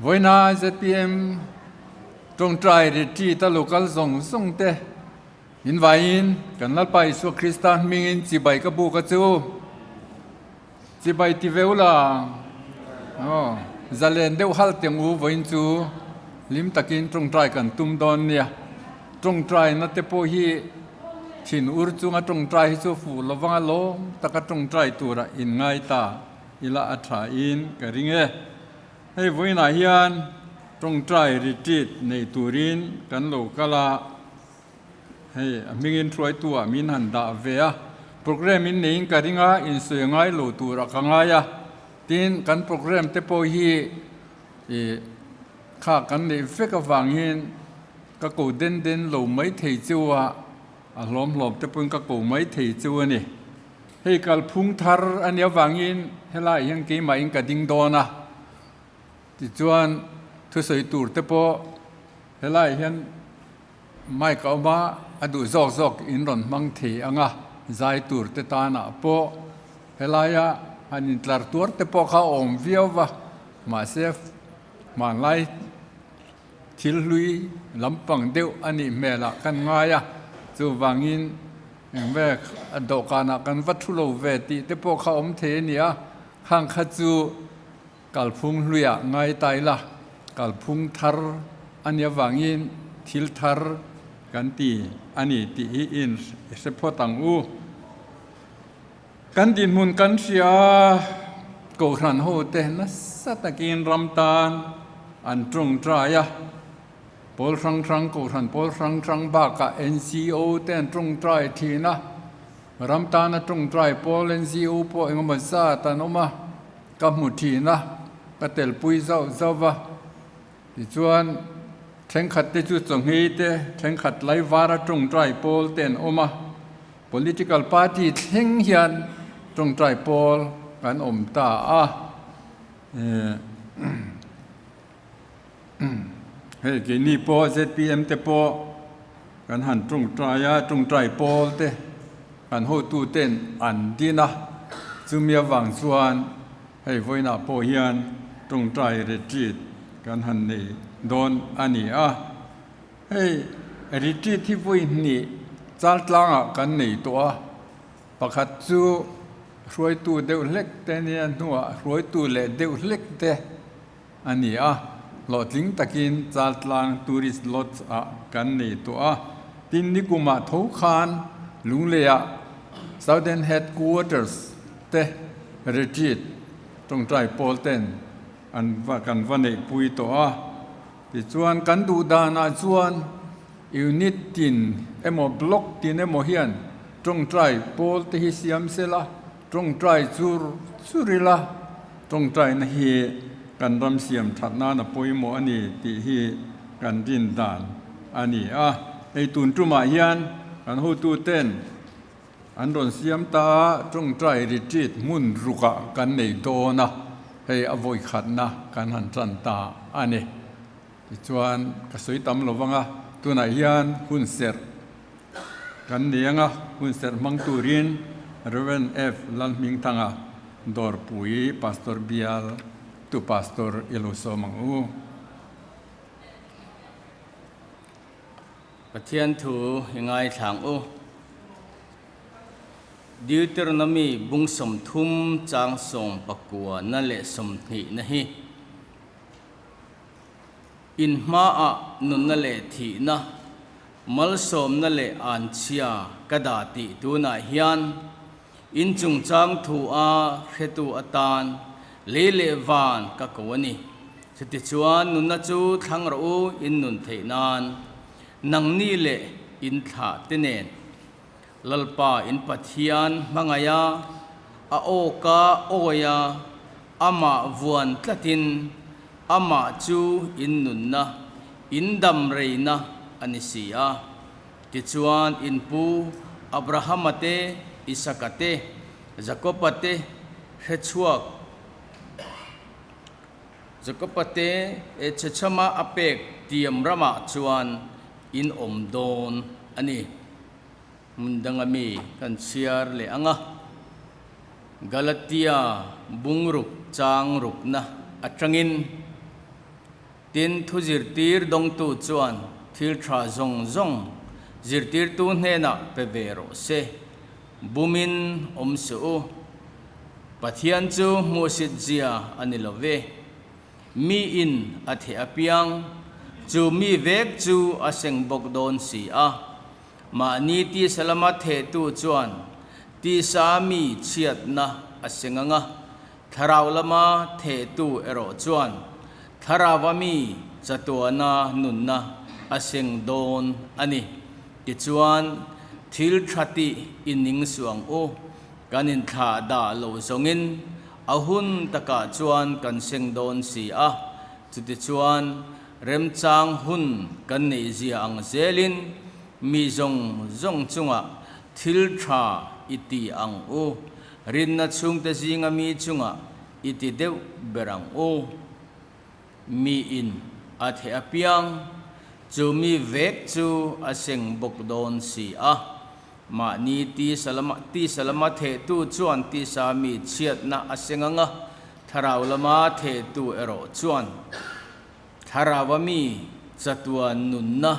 Vawiina zpm tawngtai retreat a lokal zawng zawng te in vaiin kan Lalpa Isua Krista hmingin chibai ka buk a chu. Chibai ti ve ula aw zalen deuh hal teng u vawiin chu hlim takin tawngtai kan tum dawn nia. Tawngtai na te pawh hi thin ur chunga tawngtai hi chu fuh lovanga lawm taka tawngtai tura in ngai ta ila a tha in ka ring e. Hei vawiinah hian tawngtai retreat nei turin kan lo kal a, hei a hmingin hruaitu ah min han dah ve a, programme in neiin ka ring a, insawi ngai lo turah ka ngai a, tin kan programme te pawh hi ih kha kan neih vek avangin ka ko den den lo mai thei cheu a, a hlawm hlawm te pawhin ka ko mai thei cheu a ni. Hei kalphung thar a nih avangin helaiah hian keimahin ka ding dawn a, tichuan thusawi tur te pawh helaiah hian mic a awm a, a duh zawk zawk in rawn hmang thei ang a, zai tur te tanah pawh helaia han intlar tuar te pawh kha a awm viau va, mahse hmanlai thil hlui lampang deuh a nih hmelah kan ngai a, chuvangin Eng vek a dawhkanah kan va thu lo ve tih te pawh kha awm thei a ni a, khang kha chu kalphung hluiah ngai ta ila, kalphung thar a nih avangin thil thar kan ti a ni tih hi in hre phawt ang u. Kan dinhmun kan hria a, Kohhran hote nasa takin ram tan an tawngtai a. Pawl hrang hrang, Kohhran pawl hrang hrang bakah NGO te an tawngtai thin a, ram tana tawngtai pawl NGO pawh engemaw zat an awm a, ka hmu thin a, ka telpui zauh zauh va. Tichuan, thenkhat te chu chawngei te, thenkhat laivara tawngtai pawl te an awm a, political party thleng hian tawngtai pawl kan awm ta a. Hei keini pawh zpm te pawh kan han tawngtai a, tawngtai pawl te kan hotu ten an din a, chumi avang chuan hei vawiinah pawh hian tawngtai retreat kan han nei dawn a ni a. Hei retreat hi vawi hnih Chaltlangah kan nei tawh a, pakhat chu hruaitu deuh hlek te nia hnuah hruaitu leh deuh hlek te, a ni a, hlawhtling takin Chaltlang Tourist Lodge ah kan nei tawh a, tin nikumah tho khan Lungleiah Southern Headquarters te retreat tawngtai pawl ten an va kan va neihpui tawh a, tichuan kan duh danah chuan unit tin emaw block tin emaw hian tawngtai pawl te hi siam sela Tawngtai chur chur ila, tawngtaina hi kan ram siam that nan a pawimawh a ni tih hi kan rin dan a ni a. Hei tun tumah hian kan hotuten an rawn siam ta a, tawngtai retreat hmun rukah kan nei dawn a, hei a vawikhatna kan han tan ta a ni. Tichuan ka sawi tam lo vang a, tunah hian hun serh Kan ni anga hun serh hmang turin Rev. F. Lalhmingthanga Dawrpui Pastor Bial tu Pastor i lo sawm ang u. Pathian thu i ngaithlang u. Deuteronomy bung 30 chang 19 na leh 20 na hi. In hmaah nunna leh thihna, malsawmna leh anchhia ka dah tih tunah hian in chungchang thu a hretu atan lei leh van ka ko a ni. Chutichuan nunna chu thlang rawh u in nun theih nan, nangni leh in thlah te nen. Lalpa in Pathian hmangaiha a awka awia amah vuan tlatin Amah chu in nunna, in dam reina a ni si a. Tichuan in pu Abrahama te, Isaka te, Jakoba te hrechhuak, Jakoba te e chhechhama a pek tiam ramah chuan in awm dawn a ni. Hmun danga mi kan chhiar leh ang a, Galatia bungruk chang rukna atangin. Tin, thu zirtir dawngtu chuan thil tha zawng zawng zirtirtu hnenah pe ve rawh se. Bumin awm suh u. Pathian chu hmuhsit zia a ni lo ve. Mi in a theh apiang, chu mi vek chu a seng bawk dawn si a. Mahni tisa lama thehtu chuan tisa mi chhiatna a seng ang a, thlarau lama thehtu erawh chuan thlaraua mi chatuana nunna a seng dawn a ni. Tichuan, thil tha tih i ning suh ang u, kan inthlah dah lo zawngin a hun takah chuan kan seng dawn si a, chutichuan, Remchang hun kan neih zia ang zelin mi zawng zawng chungah thil tha i ti ang u, rinna chhungte zinga mi chungah i ti deuh ber ang u. Miin a theh apiang, chu mi vek chu a seng bawk dawn si a. Mahni tisa lama tisa lama thehtu chuan tisa mi chhiatna a seng ang a, thlarau lama thehtu erawh chuan thlaraua mi chatuan nunna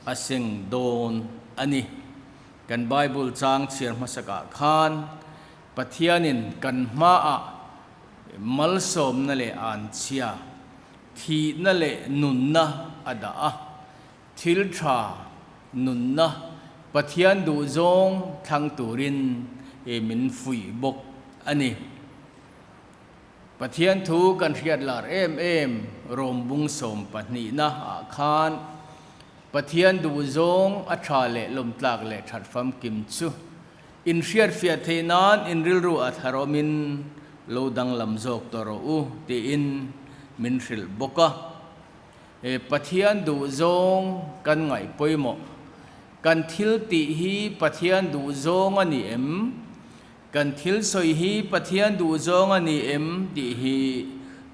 a seng dawn a ni. Kan Bible chang chhiar hmasakah khan Pathianin kan hmaah malsawmna leh anchhia, thihna leh nunna a dah a, Thil tha, nunna, Pathian duhzawng thlang turin min fuih bawk a ni. Pathian thu kan hriat lar em em rawmbung sawmpahnihna ah khan Pathian duhzawng a tha leh lawmtlak leh that famkim chu inhriatfiah theih nan in rilru a tharawmin lo danglam zawk tawh rawh u tiin min hrilh bawk a. He Pathian duhzawng kan ngaih pawimawh. Kan thil tih hi Pathian duhzawng a ni em? Kan thil sawi hi Pathian duhzawng a ni em tih hi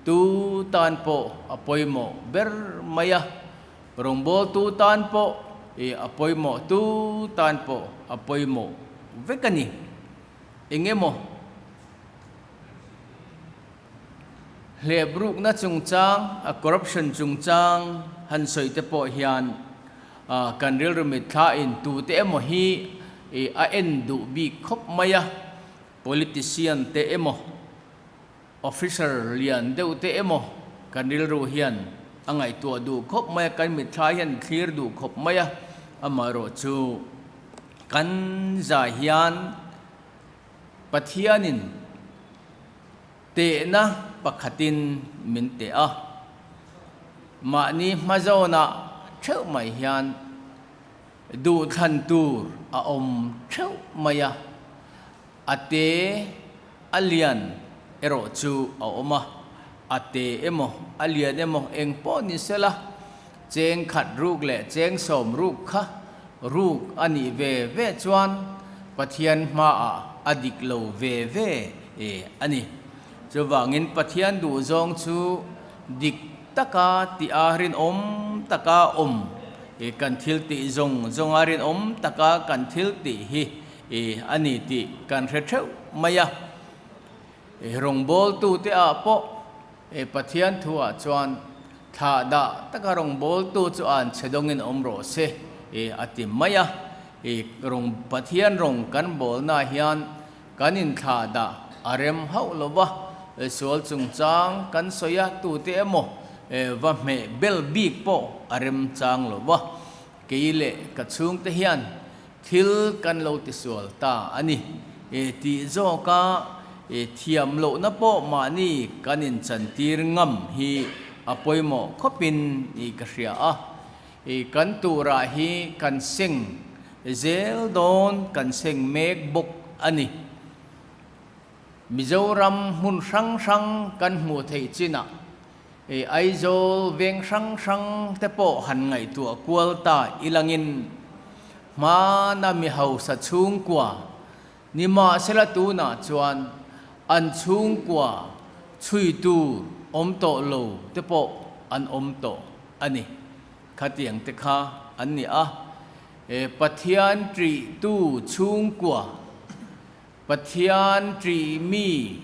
tu tan pawh a pawimawh ber mai a. Rawngbawltu tan pawh i a pawimawh, tu tan pawh a pawimawh vek a ni. Eng emaw? Hleprukna chungchang, a corruption chungchang han sawi te pawh hian kan rilru mitthlain tute emaw hi a en duh bik khawp mai a, politician te emaw, officer lian deuh te emaw kan rilru hian a ngaihtuah duh khawp mai a, kan mitthla hian thlir duh khawp mai a, amaherawhchu kan zai hian Pathianin Tehna pakhatin min teh a, mahni hmazawnah theuh mai hian duhthlan tur a awm theuh mai a, a te a lian erawh chu a awm a, a te emaw a lian emaw eng pawh ni sela cheng khat ruk leh cheng sawm ruk kha ruk a nih ve ve chuan Pathian hmaah a dik lo ve ve e a ni. Chuvangin Pathian duhzawng chu dik taka tih a rinawm taka awm e kan thil tih zawng zawnga rinawm taka kan thil tih hi e a ni tih kan hre theuh mai a. Rawngbawltute ah pawh e Pathian thuah chuan thlah dah taka rawngbawltu chu an chhe dawngin awm rawh se e a ti mai a. E rawng Pathian rawng kan bawlnaah hian kan inthlah dah a rem hauh lo va, sual chungchang kan sawi a tute emaw va hmeh bel bik pawh a rem chang lo va, kei leh ka chhungte hian thil kan lo tisual ta a ni tih zawka thiam lohna pawh mahni kan inchantir ngam hi a pawimawh khawpin ka hria a. Kan turah hi kan seng zel dawn, kan seng mek bawk a ni. Mizoram hmun hrang hrang kan hmuh theih chinah Aizawl veng hrang hrang te pawh han ngaihtuah kual ta ilangin hmana mi hausa chhungkua nimahsela tunah chuan an chhungkua chhui tur awm tawh lo te pawh an awm tawh a ni. Khatiang te kha an ni a, Pathian ṭihtu chhungkua, Pathian ṭih mi,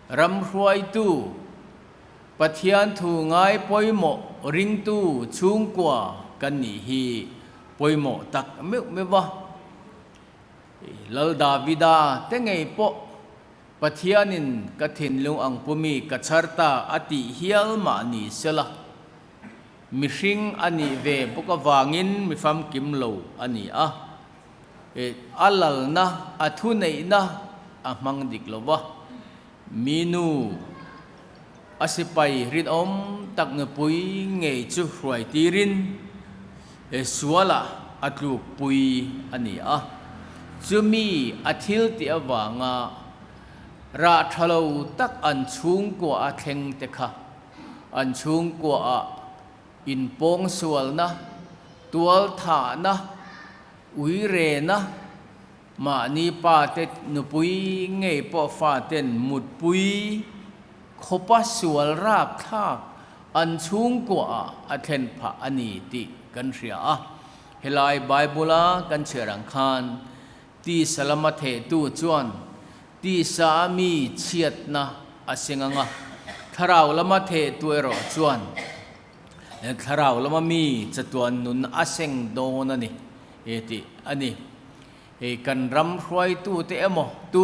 ram hruaitu, Pathian thu ngai pawimawh ringtu chhungkua kan nih hi pawimawh tak meuh meuh va. Lal Davida te ngei pawh Pathianin ka thinlung ang pumi ka chhar ta a tih hial mah ni sela, mihring a nih ve bawk avangin mi famkim lo a ni a. A lalna, a thuneihna a hmang dik lo va. Mi nu, a sipai rinawm tak nupui ngei chu hruai tirin sualah a tlukpui a ni a. Chumi a thil tih avanga rah tha lo tak an chhungkua a thleng te kha an chhungkuaah inpawngsualna, tualthahna, uirena, Mahni pate nupui ngei pawh faten mutpui khawpa sual rapthlak an chhungkuaah a thlen phah a ni tih kan hria a. Helai Bible-a kan chhiar ang khan tisa lama thehtu chuan tisa a mi chhiatna a seng ang a, thlarau lama thehtu erawh chuan thlarau lama mi chatuan nun a seng dawn a ni tih a ni. Hei kan ram hruaitute emaw tu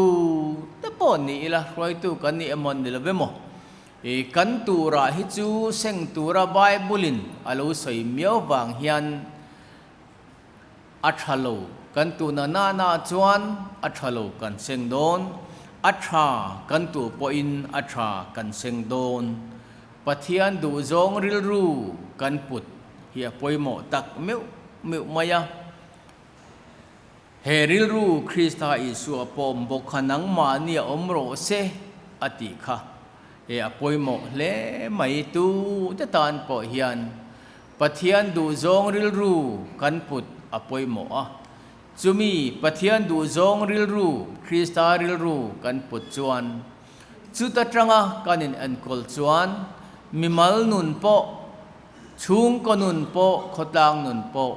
te pawh ni ila hruaitu kan ni emaw ni lo emaw i kan turah hi chu seng tura Bible in a lo sawi miau vang hian a tha lo kan tuna nana chuan a tha lo kan seng dawn a tha kan tu pawhin a tha kan seng dawn Pathian duhzawng rilru kan put hi a pawimawh tak meuh meuh mai a. He rilru Krista Isua pawm bawk kha nangmahni a awm rawh se a tih kha e a pawimawh hle mai. Tu te tan pawh hian Pathian duhzawng rilru kan put a pawimawh a, chumi Pathian duhzawng rilru Krista rilru kan put chuan chuta tanga kan inenkawl chuan mimal nun pawh Chhungkaw nun pawh, khawtlang nun pawh,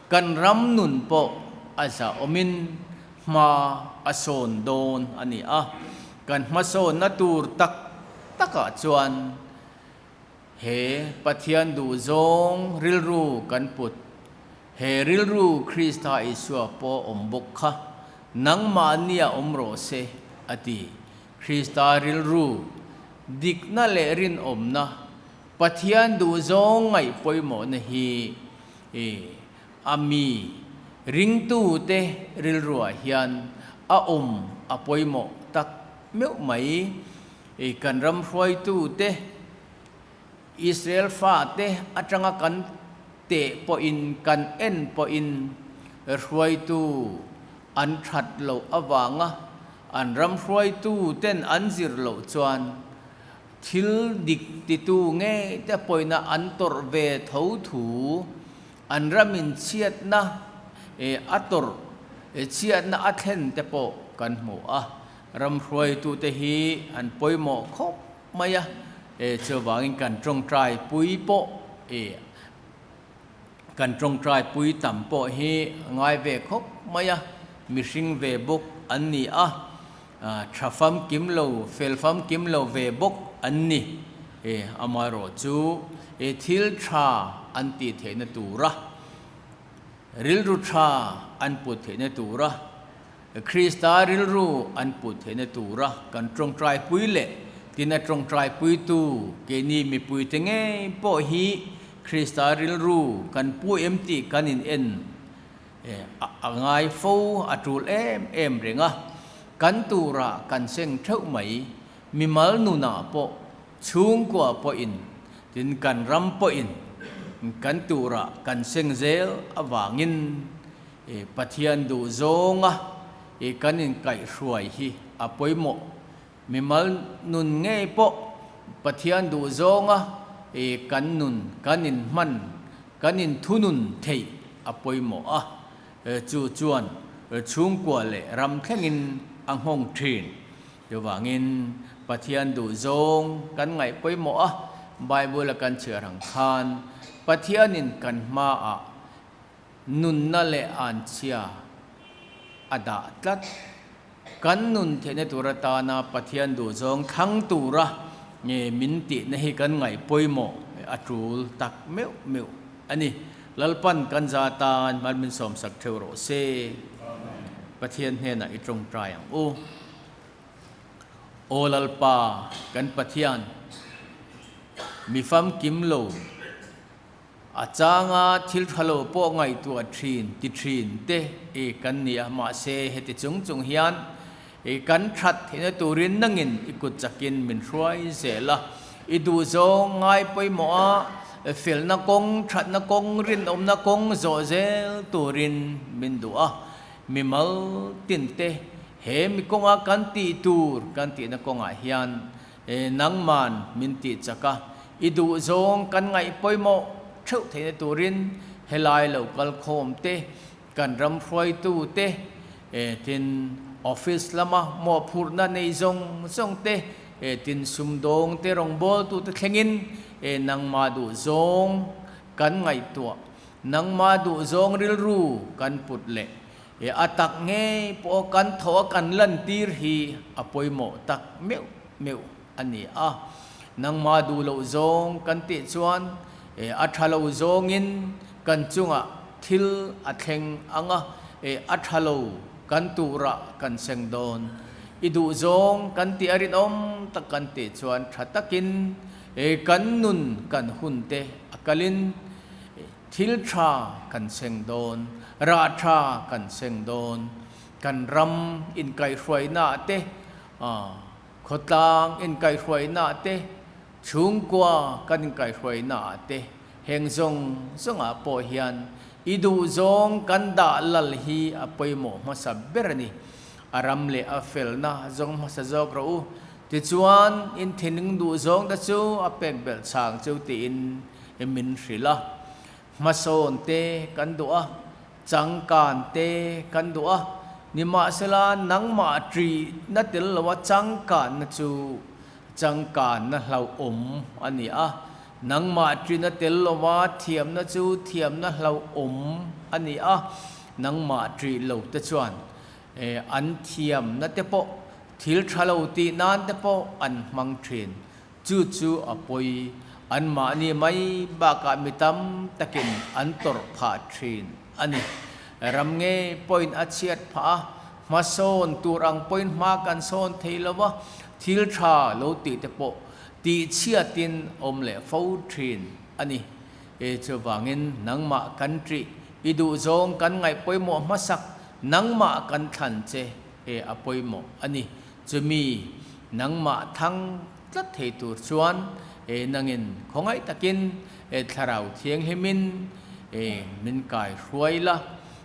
kan ram nun pawh a zahawmin hma a sawn dawn a ni a. Kan hmasawnna tur tak takah chuan he Pathian duhzawng rilru kan put, he rilru Krista Isua pawh awm bawk kha nangmahnia awm rawh se a ti. Krista rilru dikna leh rinawmna Pathian duhzawng ngaih pawimawhna hi i a mi ringtute rilruah hian a awm a pawimawh tak meuh mai. I kan ram hruaitute, Israel fate atanga kan teh pawhin kan en pawhin hruaitu an that loh avanga an ram hruaituten an zir loh chuan Thil dik titu ngei te pawina an tawrh ve tho thu, an ramin chhiatna e a tawrh e chhiatna a thlen te pawh kan hmu a. Ram hruaitute hi an pawimawh khawp mai a, e chuvangin kan tawngtai pui pawh e kan tawngtai pui tam pawh hi ngai ve khawp mai a, mihring ve bawk an ni a. Tha famkim lo, fel famkim lo ve bawk an ni. E, amaherawh chu e thil tha an tih theihna tura, rilru tha an put theihna tura, Krista rilru an put theihna tura kan tawngtaipui leh tina tawngtaipuitu keini mipuite ngei pawh hi Krista rilru kan pu em tih kan in en A ngai fo, a tul em em reng a, kan turah kan seng theuh mai, mimal nunah pawh, chhungkua pawhin, tin kan ram pawhin kan turah kan seng zel avangin Pathian duh zawnga kan inkaihhruai hi a pawimawh. Mimal nun ngei pawh Pathian duh zawnga kan nun kan inhman, kan inthunun theih a pawimawh a, chu chuan chhungkua leh ram thlengin a nghawng thin. Chuvangin Pathian duh zawng kan ngaih pawimawh a, Bible-a kan chhiar ang khan Pathianin kan hmaah nunna leh anchhia a dah tlat. Kan nun theihna tur atana Pathian duhzawng thlang tura min tihna hi kan ngaih pawimawh a tul tak meuh meuh a ni. Lalpan kan za tan mal min sawmsak theuh rawh se. Pathian hnenah i tawngtai ang u. Aw Lalpa kan Pathian, mi famkim lo, a changa thil tha lo pawh ngaihtuah thin ti thin te i kan ni a, mahse heti chung chung hian i kan that theihna turin nangin i kut chakin min hruai zel a, i duhzawng ngai pawimawh a, felna kawng, thatna kawng, rinawmna kawng zawh zel turin min duh a, mimal tin te he mi kawnga kan tih tur kan tihna kawngah hian Nangman min tih chak a, i duh zawng kan ngaih pawimawh theuh theihna turin helai lo kal khawm te, kan ram hruaitu te, tin office lama mawhphurhna nei zawng zawng te, tin sumdawng te rawngbawltu te thlengin nangmah duh zawng kan ngaihtuah, nangmah duh zawng rilru kan put leh He a tak ngei pawh kan tho a kan lantir hi a pawimawh tak meuh meuh a ni a. Nangmah duh loh zawng kan tih chuan he a tha lo zawngin kan chungah thil a thleng ang a, he a tha lo kan turah kan seng dawn. I duh zawng kan tih a rinawm tak kan tih chuan tha takin he kan nun kan hun te a kalin Thil tha kan seng dawn, rah tha kan seng dawn. Kan ram inkaihhruainaah te, khawtlang inkaihhruainaah te, chhungkua kan inkaihhruainaah te, heng zawng zawngah pawh hian i duhzawng kan dah lal hi a pawimawh hmasa ber a ni. A ram leh a felna zawng hmasa zawk rawh u. Tichuan, in thinlung duhzawng te chu a pek belh chang chu tiin min hrilh a, hmasawn te kan duh a, changkan te kan duh a, nimahsela nangmah ṭihna tel loa changkanna chu changkanna hlauhawm a ni a, nangmah ṭihna tel loa thiamna chu thiamna hlauhawm a ni a, nangmah ṭih lo te chuan an thiamna te pawh thil ṭha lo tih nan te pawh an hmang ṭhin. Chu chu a pawi, anmahni mai bakah mi tam takin an tawrh phah thin a ni. Ram nge pawhin a chhiat phah a, hmasawn tur ang pawhin hma kan sawn thei lo va, thil tha lo tih te pawh tihchhiatin awm leh fo thin a ni. Chuvangin nangmah kan ṭih, i duhzawng kan ngaih pawimawh hmasak, nangmah kan thlan che a pawimawh a ni. Chumi nangmah thang tlat thei tur chuan e nangin khawngaih takin e thlarau thianghlimin e min kai hruai la,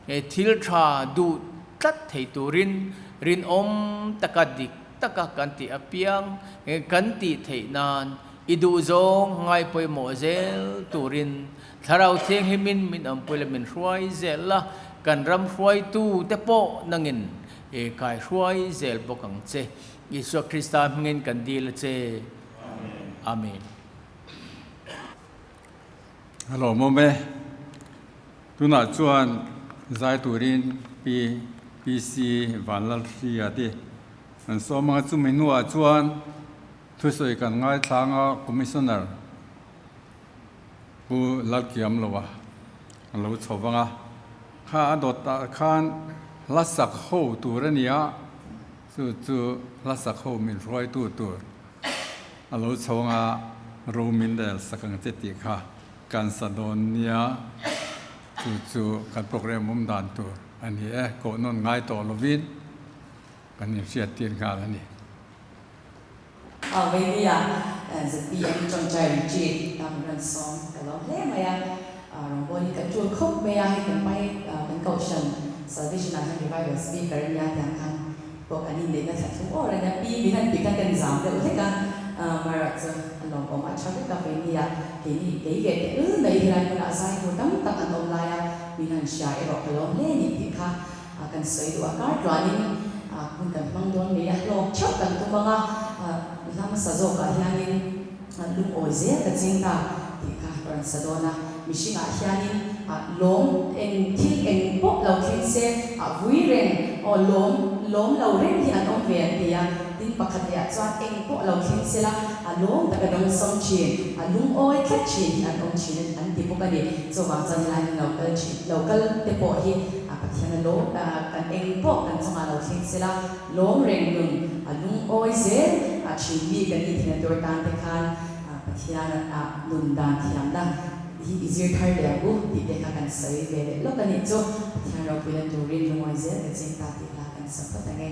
e thil tha duh tlat thei turin rinawm taka dik taka kan tih apiang e kan tih theih nan i duhzawng ngai pawimawh zel turin thlarau thianghlimin min awmpui la min hruai zel la, kan ram hruaitu te pawh nangin E kai hruai zel bawk ang che. Isua Krista hmingin kan dil a che. Amen. Hello mawm e. Tunah chuan zai turin Pi PC Vanlalhria te an sawm anga chumi hnuah chuan thusawi kan ngaithlang a Commissioner Pu Lalkiamloa a lo chho vang a, kha a dawtah khan hla sak ho tur a ni a, chu chu hla sak ho min hruaitu tur a lo chho ang a, ro min rel sak ang che tih kha kan sa dawn nia, chu chu kan programme awm dan tur a ni e, koh nawn ngai tawh lovin kan inhriattir nghal a ni. Aw Vainia, zpm tawngtai retreat a min rawn sawm ka lawm hle mai a, rawngbâwl hi kan ṭul khawp mai a, hei kan pai kan kohhran Salvation ah hian revival speaker a nia tiang khan pawh kan inneihna thla thum awr a nia, pi min han ti khan kan zam deuh hlek a, amaherawh chu a lawmawm a ṭha vek a Vainia, keini kei ve teh ul mai helai hmunah zai tur tam tak an awm lai a, min han hria erawh ka lawm hle a ni tih kha Kan sawi duh a, kar tluanin hun kan hmang dawn mai a, hlawk theuh kan tum ang a, hla hmasa zawkah hianin lungawi zel ka ching ta tih kha ka rawn sa dawn a, mihringah hianin lawm eng thil eng pawh lo thleng se vui reng aw lawm lawm lo reng hi an awm ve an ti a, tin pakhat lehah chuan eng pawh lo thleng se la a lawm taka dawngsawng thin, a lungawi tlat thin hi an awm thin an ti bawk a ni. Chuvang chuan helai hmun lo kal thin, lo kal te pawh hi a Pathian a lawm, kan eng pawh kan chungah lo thleng sela, lawm reng nun a lungawi zel a thin mi kan nih theihna tur tan te khan Pathian a nun dan thiamna hi i zir thar leh ang u tih te kha kan sawi ve leh lawk a nih chu. Pathian ropuina turin lungawi zel ka ching ta tih hla kan sa phawt ang e.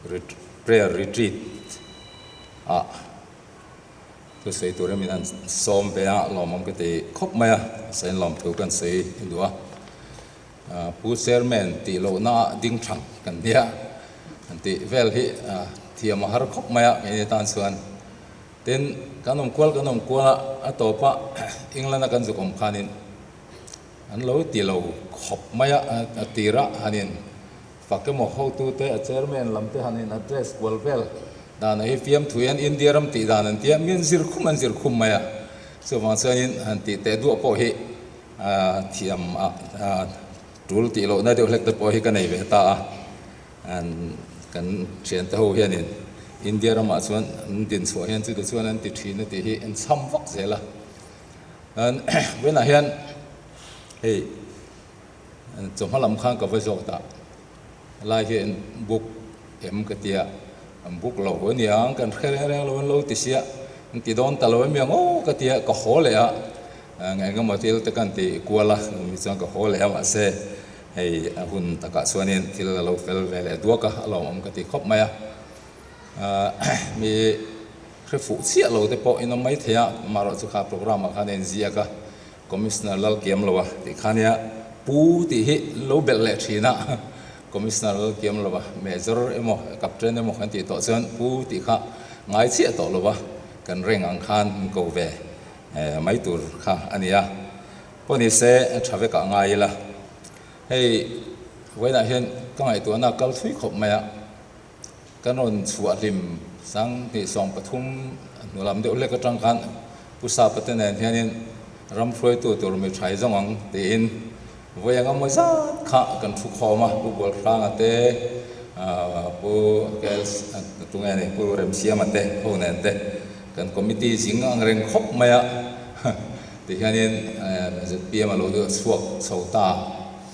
Prayer Retreat ah thusawi turin min han sawm ve a, lawmawm ka ti khawp mai a, sain lawmthu kan sawi duh a. Pu Chairman tih lohna ah ding thang kan nia han tih vel hi thiam a har khawp mai a keini tan chuan. Tin, kan awm kual kan awm kual a, a tawpa England a kan zuk awm khanin an lo ti lo khawp mai a, a tirah hanin Fak emaw hotute a chairman lam te han in address kual vel dan ah hi fiamthu hian India ram tih dan an tia mi an zir khum an zir khum mai a, chuvang chuanin han tih teh duah pawh hi thiam a tul tih lohna deuh hlek te pawh hi ka nei ve ta a, an kan thiante ho hianin India ramah chuan an din chhuah hian chuti chuan an ti thin a tih hi an chham vak zel a, an vawiinah hian hei. Chawhma lam khan ka va zawk ta, helai hi an book em ka tia, an book lo aniang kan hre reng reng lo an lo ti sia, an ti dawn ta lo em ang aw ka tia ka haw leh a, eng emaw thil te kan ti kual a, mi chuan ka haw leh a mahse hei a hun takah chuanin thil a lo fel ve leh duak a, a lawmawm ka ti khawp mai a, mi hre fuh chiah lo te pawh in awm maithei a, amaherawhchu kha programme ah khan a inziak a. Commissioner Lalkiamloa tih kha nia Pu tih hi lo belh leh thin a, Commissioner Lalkiamloa Major emaw Captain emaw kan tih tawh chuan Pu tih kha ngai chiah tawh lova kan reng ang khan min ko ve mai tur kha a nia. Pawh ni se tha vekah ngai ila. Hei vawiinah hian ka ngaihtuahna a kal thui khawp mai a, Kan rawn chhuah hlim 2013 hnu lam deuh hlek atang khan Pu Sapa te nen hianin ram hruaitu tur mi thai zawng ang tiin vawi anga maw zat kha kan thu khawm a, Pu Bualhranga te, Pu KL tunge ni Pu Remsiama te ho nen te kan committee zing ang reng khawp mai a ti hianin zpm a lo chhuak chho ta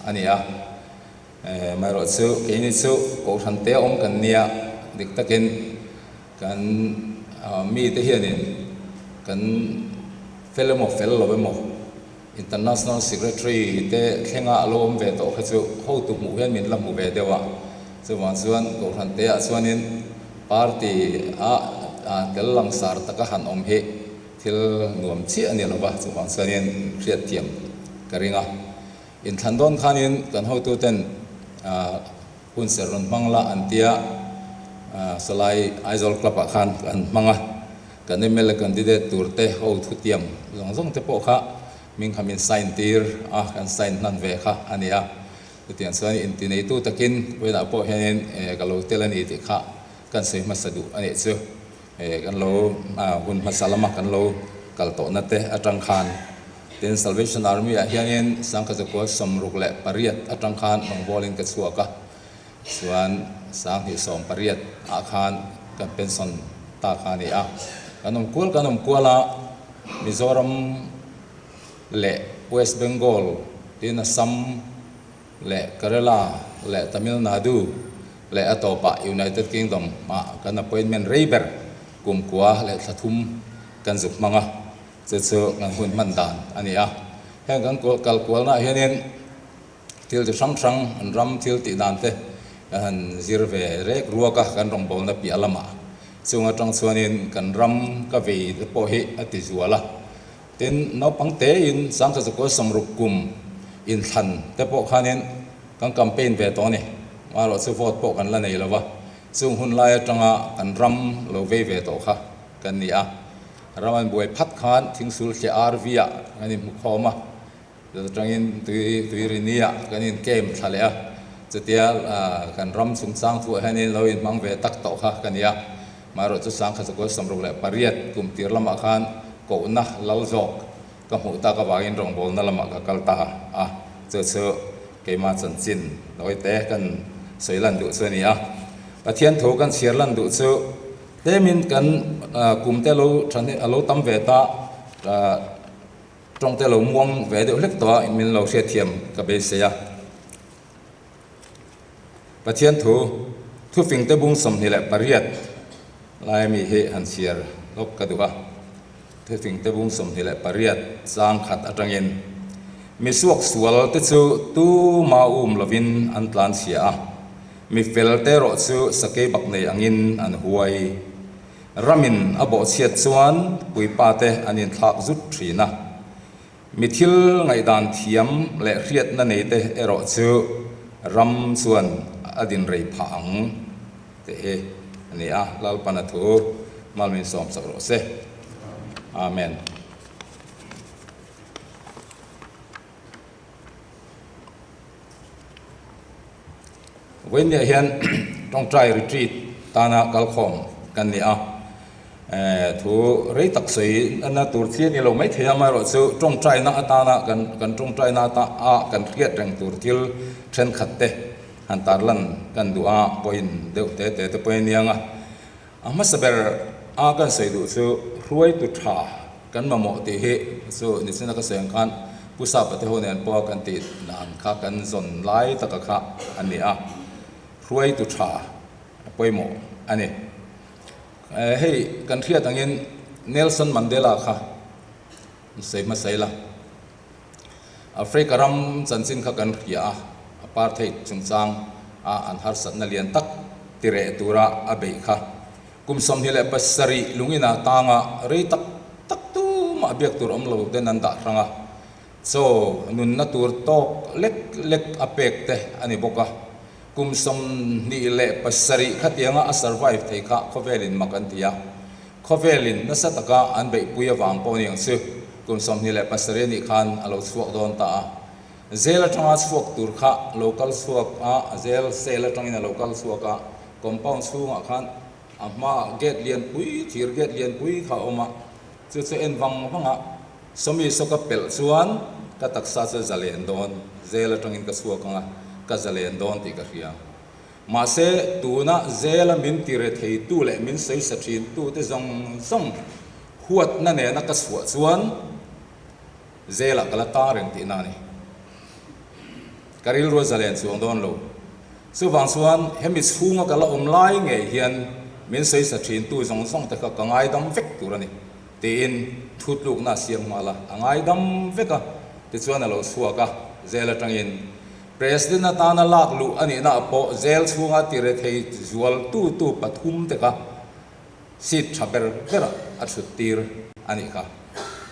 a ni a. Amaherawh chu keini chu Kohhran te awm kan nia, dik takin kan mite hianin kan fel emaw fel lo emaw International Secretary te thlenga a lo awm ve tawh kha chu hotu hmuh hian min la hmu ve deuh a, chuvang chuan Kohhran te ah chuanin party a tel langsar taka han awm hi thil nuam chiah a ni lo va, chuvang chuanin hriatthiam ka ring a. Inthlan dawn khanin kan hotuten hun serh rawn hmang la an tia, Salai Aizawl Club ah khan kan hmang a, kan mla candidate tur te ho thutiam zawng zawng te pawh kha hming kha min sign tir a, kan sign hnan ve kha a ni a. Chutiang chuan intineitu takin vawiinah pawh hianin ka lo tel a ni tih kha kan sawi hmasa duh a nih chu. Kan lo hun hmasa lama kan lo kal tawhna te atang khan Tin, Salvation Army ah hianin Sangkhazakual 68 atang khan rawngbawlin ka chhuak a, chuan 2018 ah khan kan pension ta kha a ni a. Kan awm kual kan awm kual a, Mizoram leh West Bengal, tin Assam leh Kerala leh Tamil Nadu leh a tawpah United Kingdom ah kan appointment rei ber kumkua leh thla thum kan zuk hmang a. Chu chu kan hun hman dan a ni a. Heng kan kal kualnaah hianin thil chi hrang hrang an ram thil tih dan te kan han zir ve rek ruak a, kan rawngbawlna piah lamah. Chung atang chuanin kan ram ka vei te pawh hi a ti zual a. Tin, naupang tein 1960 kum inthlan te pawh khanin kan campaign ve tawh a ni. Amaherawhchu vote pawh kan la nei lo va. Chung hun lai atanga kan ram lo vei ve tawh kha kan ni a. Ram an buai phat khan thingsul thliah RV ah kan inhmu khawm a, chuta tangin tui tuirini ah kan in camp thla leh a, chutia kan ram chungchang thuah hianin lo inhmang ve tak tawh kha ka ni a. Amaherawh chu 1968 kum tir lamah khan kohna lal zawk ka hmuh tak avangin rawngbawlna lamah ka kal ta a, chu chu keimah chanchin lawite kan sawi lan duh chu a ni a. Pathian thu kan chhiar lan duh chu. Tlemin kan kum te lo tha a lo tam ve ta, tawng te lo muang ve deuh hlek tawh a, min lo hriatthiam ka beisei a. Pathian thu, thufing te bung 28 lai ami hi han chhiar lawk ka duh a. Thufing te bung 28 chang khat atangin, Mi suaksual te chu tuma um lovin an tlan chhia a. Mi felte erawh chu sakei bak nei angin an huai. Ramin a bawhchhiat chuan puipate an inthlak zut thin a. Mi thil ngaihdan thiam leh hriatna neite erawh chu ram chuan a din rei phah ang tih hi a ni a, Lalpana thu malmin sawm chak rawh se. Amen. Vawiinniah hian tawngtai retreat tana kalkhawm kan ni a, thu rei tak sawi na tur thli a ni lo maithei a, amaherawhchu tawngtaina atana kan kan tawngtaina ata a kan hriat reng tur thil thenkhat te han tarlan kan duh a, point deuh te te te pawh a nia ang a. A hmasa ber a kan sawi duh chu hruaitu tha kan mamawh tih hi chu nichina ka sawi ang khan Pu Sapa te ho nen pawha kan tih dan kha kan zawn lai taka kha a ni a, hruaitu tha a pawimawh a ni. Hei kan hriat angin Nelson Mandela kha sawi hmasa ila, Africa ram chanchin kha kan hria a, apartheid chungchang a an harsatna lian tak tireh tura a beih kha kum 27 lungina tanga rei tak tak tumah biak tur awm lo ten an dah hrang a, chaw nunna tur tawk lek lek a pek te a ni bawk a, kum 27 khatianga a survive thei kha khawvelin mak an ti a. Khawvelin nasa taka an beihpui avang pawh ni ang chu kum 27 anih khan a lo chhuak dawn ta a. Zel atanga chhuak tur kha lo kal chhuak a, zel cell atangin a lo kal chhuak a, compound chhungah khan a hmaah gate lianpui, thir gate lianpui kha a awm a, chu chu en vang vang a, sawmi saw ka pelh chuan ka taksa chu a zalen dawn, zel atangin ka chhuak ang a, ka zalen dawn tih ka hria. Mahse, tuna zela min ti retheitu leh min sawi sa thintu te zawng zawng huatna nena ka chhuah chuan zelah ka la tang reng tihna a ni. Ka rilru a zalen chuang dawn lo. Chuvang chuan hemi chhunga ka la awm lai ngei hian min sawi sa thintu zawng zawng te kha ka ngaidam vek tur a ni tiin thutlukna a siam nghal a, a ngaidam vek a, tichuan a lo chhuak a, zel atangin President atana lak luh a nihna ah pawh jail chhunga ti rethei zual tu tu pathum te kha seat tha ber ber ah a thut tir a nih kha.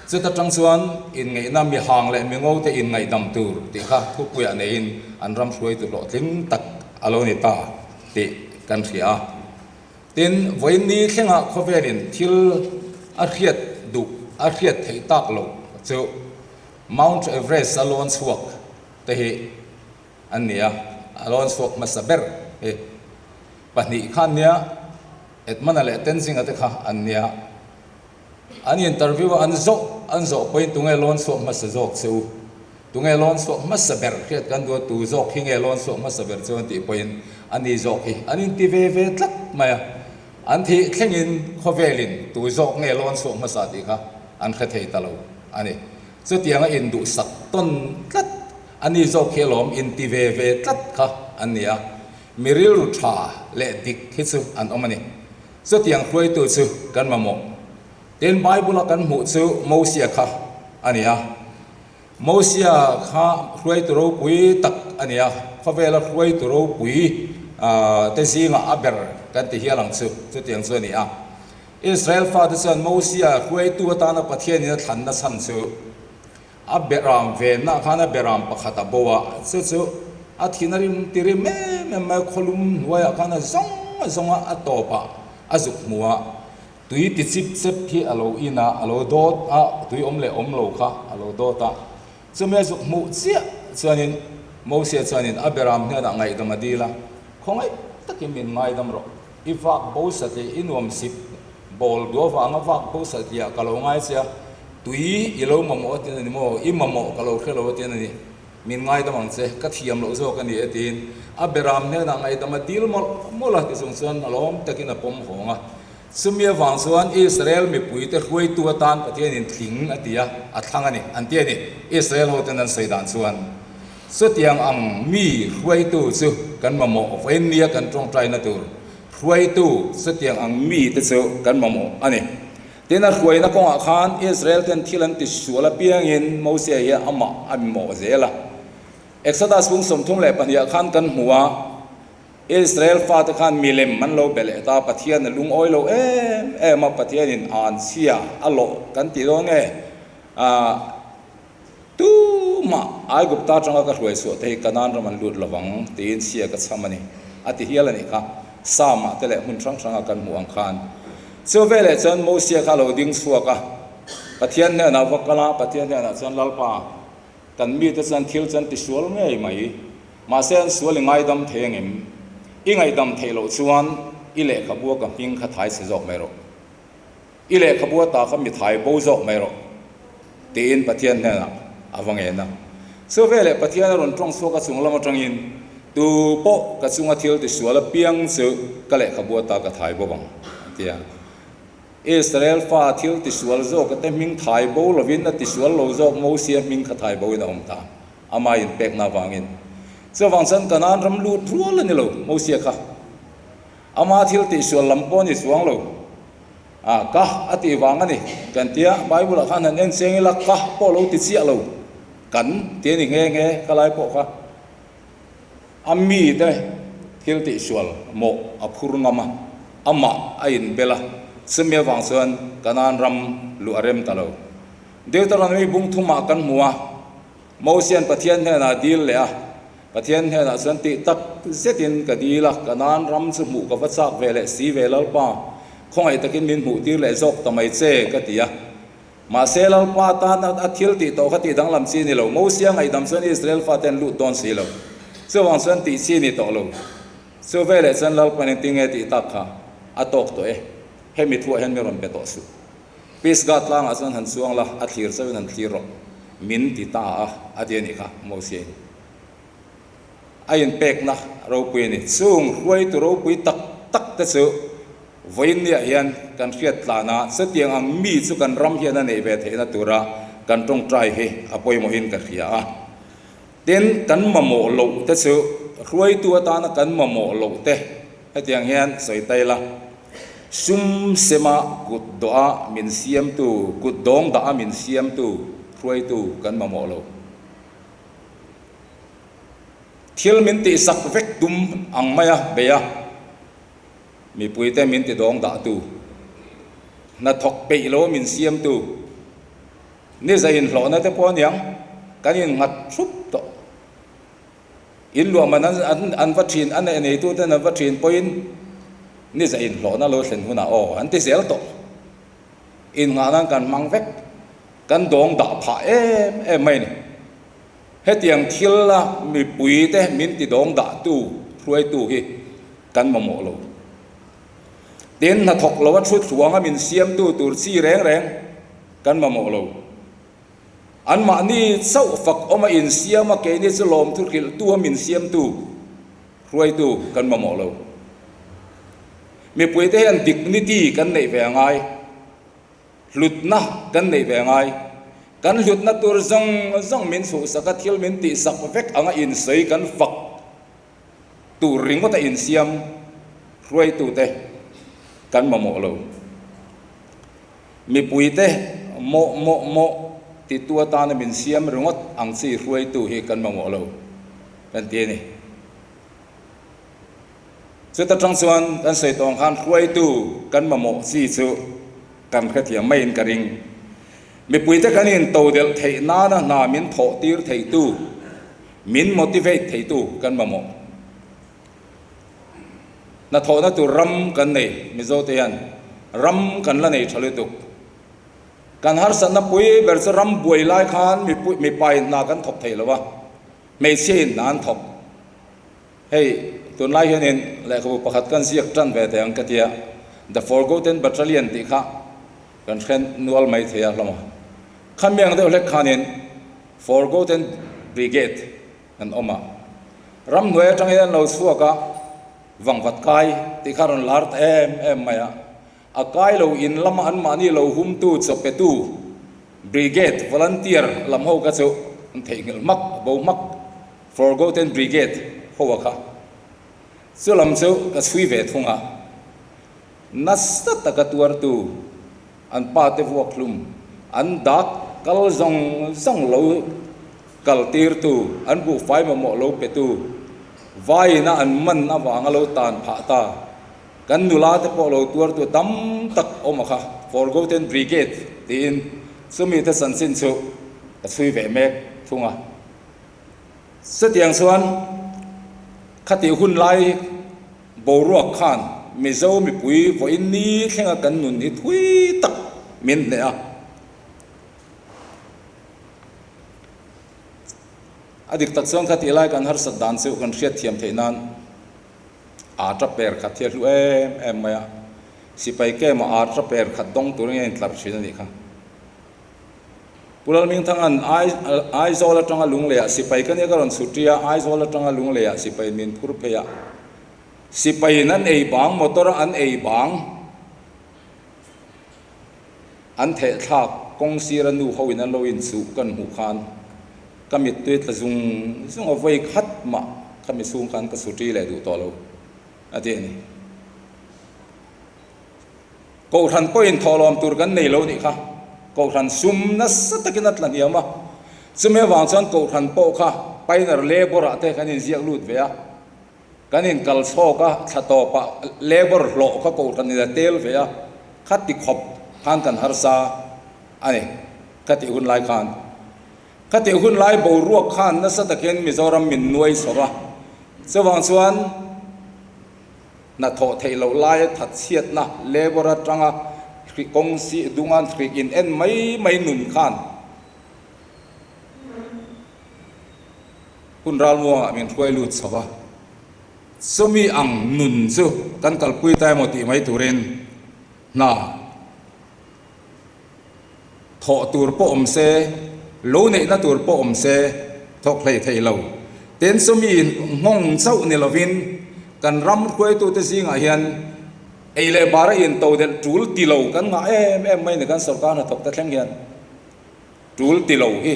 Chuta tang chuan inngeihna mihang leh mingo te inngaihdam tur tih kha thupuiah neiin an ram hruaitu hlawhtling tak a lo ni ta tih kan hria a. Tin, vawiin thlengah khawvelin thil a hriat duh a hriat theih tak loh chu Mount Everest a lawn chhuak te hi an ni a, a lawn chhuak hmasa ber hi pahnih kha an nia, Edmund-a leh Tenzing-a te kha an nia. An interview a an zawh an zawh pawhin tunge lawn chhuak hmasa zawk che u, tunge lawn chhuak hmasa ber hriat kan duh a, tu zawk hi nge lawn chhuak hmasa ber chu an tih pawhin a ni zawk hi an inti ve ve tlat mai a. An thih thlengin khawvelin tu zawk nge lawn chhuak hmasa tih kha an hre thei ta lo a ni. Chutianga induhsak tawn tlat a ni zawk hi alawm inti ve ve tlat kha an ni a, mi rilru tha leh dik hi chu an awm a ni. Chutiang hruaitu chu kan mamawh. Tin, Bible-a kan hmuh chu Mosia kha a ni a. Mosia kha hruaitu ropui tak a ni a, khawvela hruaitu ropui te zingah a ber kan ti hial ang chu, chutiang chu a ni a. Israel fate chuan Mosia hruaitu atana Pathianin a thlanna chhan chu a beram venna khan a beram pakhat a bo a, chu chu a thin a rim ti rim em em mai a, khawlum hnuaiah khan a zawng a zawng a, a tawpah a zuk hmu a, tui ti chip chep hi a lo in a, a lo dawt a, tui awm leh awm lo kha a lo dawt a, chumi a zuk hmuh chiah chuanin Mosia chuanin a beram hnenah ngaihdam a dil a, khawngaih takin min ngaidam rawh. I vak bo satliah i nuam sip bawl duh avanga vak bo satliah ka lo ngai che a, tui i lo mamawh a tin a ni maw? I mamawh ka lo hre lo a tin a ni. Min ngaidam ang che, ka thiam loh zawk a ni e tiin a beram hnenah ngaihdam a dil mawlh mawlh a ti chung chuan a lawm takin a pawm hawng a. Chumi avang chuan Israel mipuite hruaitu atan Pathianin tling a ti a, a thlang a ni, an ti a ni. Israel hoten an sawi dan chuan. Chutiang ang mi hruaitu chu kan mamawh vawiin nia kan tawngtaina tur hruaitu chutiang ang mi te chu kan mamawh a ni. Tin, a hruaina kawngah khan Israel ten thil an ti sual apiangin Mosia hi amah a mimawh zel a. Exodus bung 32 ah khan kan hmu a. Israel fate khan milem an lo be leh ta, Pathian a lungawi lo em em a, Pathianin an chhia a lawh kan ti dawn nge? Aah tumah Aigupta atanga ka hruai chhuah te hi Kanaan ram an lut lovang tiin chhia ka chham a ni a ti hial a nih kha. Psalm ah te leh hmun hrang hranga kan hmuh ang khan. Chu veleh chuan Mosia kha a lo ding chhuak a, Pathian hnenah va kal a, Pathian hnenah chuan Lalpa, Kan mite chuan thil chu an ti sual ngei mai. Mahse an sual i ngaidam thei angem? I ngaihdam theih loh chuan i lehkhabua ka hming kha thai chhe zawk mai rawh. I lehkhabua ta kha mi thai bo zawk mai rawh tiin Pathian hnenah a va ngen a. Chu veleh Pathian a rawn tawng chhuak a chung lam atangin, Tu pawh ka chunga thil ti sual apiang chu ka lehkhabua ta ka thai bo ang, a ti a. Israel fa thil tisual zawk ate hming thai bo lovin a tisual lo zawk Mosia hming kha thai bo in a awm ta, ama inpekna avangin. Chuvang chuan Kanaan ram lut rual a ni lo Mosia kha. Ama thil tihsual lam pawh a ni chuang lo. Ah, ka a tih vang a ni kan tia, Bible ah khan han en chiang ila ka pawh lo ti chiah lo kan ti a ni nghe nghe ka lai pawh kha. A mite thil tihsual mawh a phur ngam a, amah a inbel a, chumi avang chuan Kanaan ram luh a rem ta lo. Deuteronomy bung thumah kan hmu a, Mosian Pathian hnenah a dil leh a, Pathian hnenah chuan tih tak zetin ka dil a, Kanaan ram chu hmuh ka va chak ve leh si ve Lalpa, khawngaih takin min hmuh tir leh zawk ta mai che ka ti a. Mahse, Lalpa tan a thil tih tawh kha tih danglam chi ni lo. Mosia ngaihdam chuan Israel fate an lut dawn si lo. Chuvang chuan tih chi ni tawh lo. Chu veleh chuan Lalpa nen tinge tih tak kha a tawk tawh e. Hemi thuah hian mi rawn be tawh suh. Pisgah tlangah chuan han chuang la, a thlir chauhin han thlir rawh. Min ti ta a, a ti a nih kha Mosia in. A inpekna ropui a ni. Chung hruaitu ropui tak tak te chu vawiinniah hian kan hriat tlan a, chutiang ang mi chu kan ram hian a neih ve theihna tura kan tawngtai hi a pawimawhin ka hria a. Tin, kan mamawh loh te chu hruaitu atana kan mamawh loh te hetiang hian sawi ta ila, sum sema kut dawha min siamtu, kut dawng daha min siamtu hruaitu kan mamawh lo. Thil min tihsak vek tum ang mai a bei a, mipuite min ti dawng dahtu, hnathawk peih lo min siamtu, ni zai inhlawhna te pawh aniang kan innghat thup tawh. In luah man an va thin, a neitute an va thin pawhin ni zai inhlawhna lo thlen hunah aw an ti zel tawh. Innghah nan kan hmang vek, kan dawng dah phah em em mai a ni. Hetiang thil a mipui te min ti dawng dah tu, hruaitu hi kan mamawh lo. Tin, hnathawk lo a thu thluang a min siamtu tur chi reng reng kan mamawh lo. Anmahni chauh fak awm a insiam a keini chu lawmthu hrilhtu a min siamtu, hruaitu kan mamawh lo. Mipui te hian dignity kan neih ve a ngai. Hlutna kan neih ve ngai. Kan hlutna tur zawng zawng min chhuhsak a, thil min tihsak vek anga insawi kan fak tur ringawt a insiam hruaitute kan mamawh lo. Mipuite mawh mawh mawh titu atana min siam ringawt ang chi hruaitu hi kan mamawh lo kan ti a ni. Chuta tang chuan kan sawi tawng khan hruaitu kan mamawh chi chu kan hrethiam maiin ka ring. Mipuite kan intodelh theih nana hna min thawh tir theitu, min motivate theitu kan mamawh. Hnathawhna tur ram kan nei, Mizote hian ram kan la nei tha lutuk. Kan harsatna pui ber chu ram buai lai khan mipain hna kan thawk thei lo va, hmeichhiain hna an thawk. Hei, tunlai hianin lehkhabu pakhat kan ziak tan ve teh ang ka tia, The Forgotten Battalion tih kha kan hre nual mai thei a hlawm a. Khami ang deuh hlek khanin Forgotten Brigade an awm a. Ramhnuai atangin an lo chhuak a, Vangvat kai tih kha rawn lar ta em em mai a. A kai lo in lama anmahni lo humtu chawpetu Brigade volunteer lam ho kha chu an theihnghilh hmak, bo hmak. Forgotten Brigade ho a kha chu lam chu ka chhui ve thung a, nasa taka tuartu an pa te vuak hlum, an dak kal zawng zawng lo kal tirtu, an buhfai mamawh lo petu Vaiin a an man avanga lo tan phah ta. Kan nula te pawh lo tuartu tam tak awm a kha, Forgotten Brigade tiin chumi te chanchin chu ka chhui ve mek thung a. Chutiang chuan khatih hun lai boruak khan Mizo mipui vawiin ni thlenga kan nun hi thui tak min hneh a. A dik tak chuan khatih lai kan harsat dan chu kan hriatthiam theih nan Aa per khat hi a hlu em em mai a, sipai kem ah aa per khat dawng turin a intlar thin a nih kha. Pu Lalmingthanga'n Aizawl atanga Lungleiah sipai ka nia ka rawn chhut ri a, Aizawl atanga Lungleiah sipai min phur phei a, sipaiin an ei bang motor a an ei bang an theh thlak kawng sira nu ho in an lo inchuh kan hmuh khan ka mittui tla zung zung a vawi khat mah ka mi chhung khan ka chhut ri leh duh tawh lo a ti a ni. Kohhran pawhin thawhlawm tur kan nei lo nih kha. Kohhran sum nasa takin a tla hniam a, chumi avang chuan kohhran pawh kha pioneer labour ah te kan inziak lut ve a, kan inkal chhawk a, thla tawpah labour hlawh kha kohhran in a tel ve a, kha ti khawp khan kan harsa a ni kha tih hun lai khan. Kha tih hun lai boruak khan nasa takin Mizoram min nuai chho a, chuvang chuan, Hnathawh theih loh laia thatchhiatna labour atanga hri kawng si dunga hri in en mai mai nun khan hun ralmuangah min hruai lut chho a, chumi ang nun chu kan kalpui ta emaw tih mai turin hna thawh tur pawh awm se, lo neihna tur pawh awm se thawk hlei thei lo. Tin, chumi nghawng chauh ni lovin kan ram hruaitute zingah hian ei leh bara intodelh tul ti lo kan ngah em em mai ni kan sorkar hnathawk te thleng hian tul ti lo hi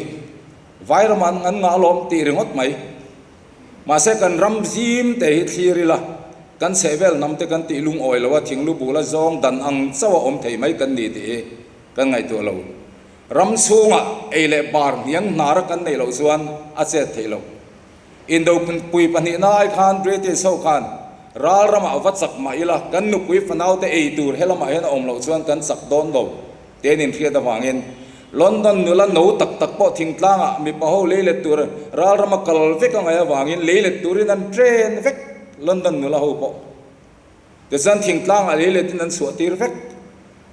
vai ramah an ngah alawm tih ringawt mai. Mahse kan ram zim te hi thlir ila, kan chhehvel hnam te kan tih lungawi lo a, thinglu bula zawng dan ang chauh a awm thei mai kan ni tih hi kan ngaihtuah lo. Ram chhungah ei leh bar hniang hnar a kan neih loh chuan a chet theih loh. Indopui pahnihna ai khan British ho khan ral ramah va chak mah ila kan nupui fanau te ei tur helamah hian a awm loh chuan kan chak dawn lo. Te an inhriat avangin London nula no tak tak pawh thingtlangah mipa ho lei let tur ral rama kal vek a ngaih avangin lei let turin an train vek London nula ho pawh. Tichuan thingtlangah lei letin an chhuah tir vek.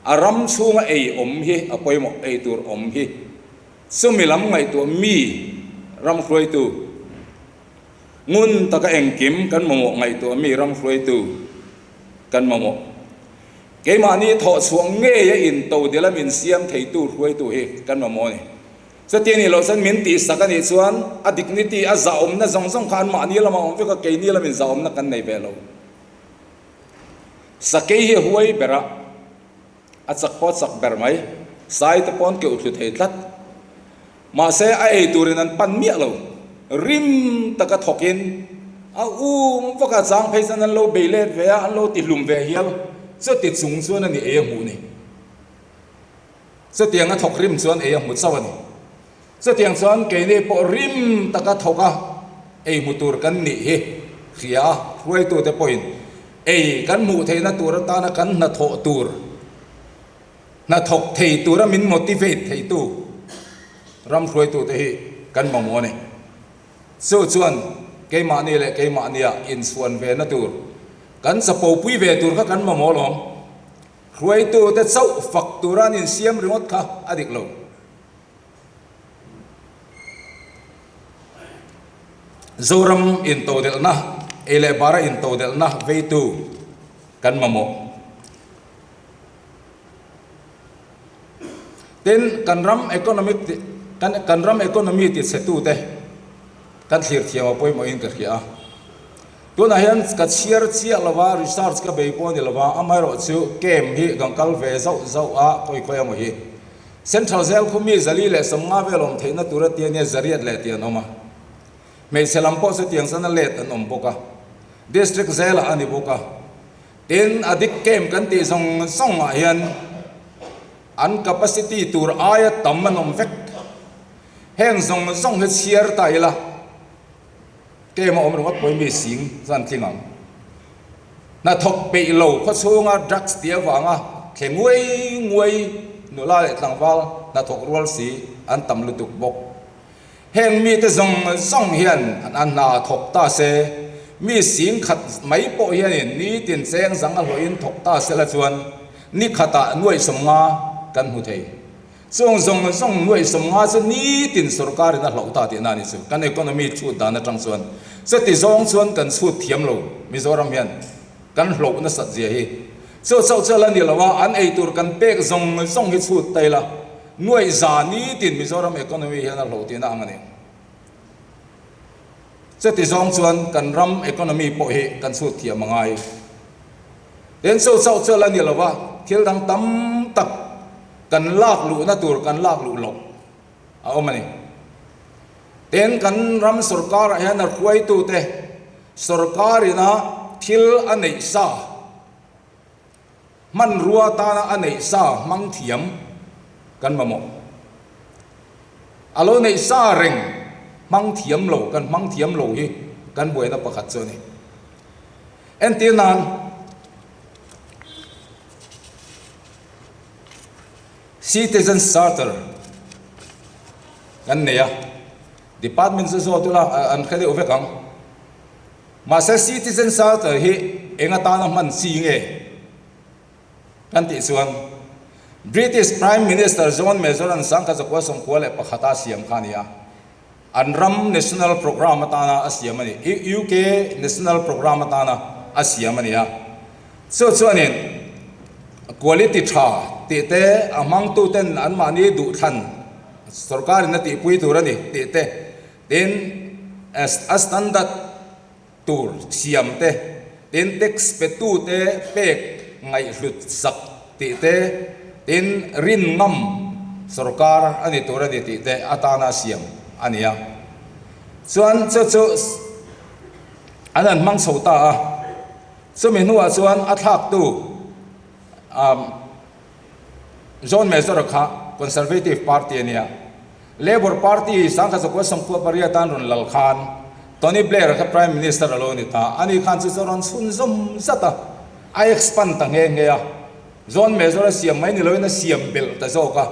A ram chhunga ei awm hi a pawimawh ei tur awm hi chumi lam ngaihtuah mi ram hruaitu ngun taka engkim kan mamawh ngaihtuah mi ram hruaitu kan mamawh. Keimahni thawh chhuah ngei a into dil a min siam theitu hruaitu hi kan mamawh a ni. Chuti nih loh chuan min tihsak a nih chuan a dignity, a zahawmna zawng zawng kha anmahni lamah awm vek a, keini lamin zahawmna kan nei ve lo. Sakei hi a huai ber a, a chak pawh a chak ber mai, sai te pawh an keuh thlu thei tlat. Mahse a ei turin an pan miah lo, rim taka thawkin a um vak a, chang phei chuan an lo bei let ve a, an lo ti hlum ve hial, chuti chung chuan a ni ei a hmuh ni. Chutiang a thawk rim chuan ei a hmu chauh a ni. Chutiang chuan keini pawh rim taka thawk a ei hmu tur kan nih hi hria a, hruaitute pawhin ei kan hmuh theihna tur atana kan hnathawh tur, Hnathawk thei tura min motivate theitu ram hruaitute hi kan mamawh a ni. Chu chuan keimahni leh keimahnia inchhuan ve na tur, kan chapopui ve tur kha kan mamawh alawm. Hruaitute chauh fak tura an insiam ringawt kha a dik lo. Zoram intodelhna, ei leh bara intodelhna veitu kan mamawh. Tin, kan ram economic kan kan ram economy ti chhe tute kan thlir thiam a pawimawhin ka hria a. Tunah hian ka chhiar chiah lo va, research ka bei pawh a ni lo va, amaherawh chu camp hi kan kal ve zauh zauh a, khawi khawi emaw hi. Central Jail khu mi zali leh sawmnga vel awm theihna tura tia nia zariat leh tih an awm a. Hmeichhe lam pawh chu tiang zana let an awm bawk a. District Jail ah a ni bawk a. Tin, a dik camp kan tih zawng zawng ah hian an capacity tur aia tam an awm vek. Heng zawng zawng hi chhiar ta ila. Camp a awm ringawt pawhin mi sing chuan tling ang. Hnathawk peih lo khawchhunga drugs tih avanga thle nguai nguai nula leh tlangval hnathawk rual si an tam lutuk bawk. Heng mite zawng zawng hian an hna thawk ta se, mi sing khat mai pawh hianin nitin cheng zang a hlawhin thawk ta sela chuan ni khatah nuaih 50 kan hmu thei. Chung zawng zawng nuaih 50 chu nitin sorkarin a hlauh ta tihna a ni chu. Kan economy chhut dan atang chuan chuti zawng chuan kan chhut thiam lo Mizoram hian kan hlauh nasat zia hi. Chu chauh chu a la ni lo a, an eitur kan pek zawng zawng hi chhut ta ila nuaih za nitin Mizoram economy hian a hlauh tihna ang a ni. Chuti zawng chuan kan ram economy pawh hi kan chhut thiam a ngai. Tin chu chauh chu a la ni lo a, thil dang tam tak kan lak luhna tur kan lak luh loh a awm a ni. Tin kan ram sorkarah hian a hruaitute sorkarina thil a neih sa, hmanrua tana a neih sa hmang thiam kan mamawh. A lo neih sa reng hmang thiam lo, kan hmang thiam lo hi kan buaina pakhat chu a ni. Entir nan, Citizen Charter kan nei a, Department chu zawt ula an hre deuh vek ang. Mahse Citizen Charter hi eng atana hman chi nge kan tih chuan British Prime Minister John Major an 1991 a siam kha a ni a. An ram national programme atana a siam a ni. UK national programme atana a siam a ni a. Chu chuanin quality tha tih te a hmangtuten anmahni duhthlan sorkarin a tihpui tur a ni tih te, tin a standard tur siam te, tin tax petute pek ngaihhlut sak tih te, tin rin ngam sorkar a ni tur a ni tih te atana siam a ni a. Chuan chu chu an han hmang chho ta a, chumi hnuah chuan a thlaktu John Major kha Conservative Party a nia. Labour Party 1998 an rawn lal khan Tony Blair kha Prime Minister a lo ni ta. Ani khan chu chu a rawn chhunzawm zat a, a expand ta nghe nghe a. John Major a siam mai ni loin a siam belh ta zawk a.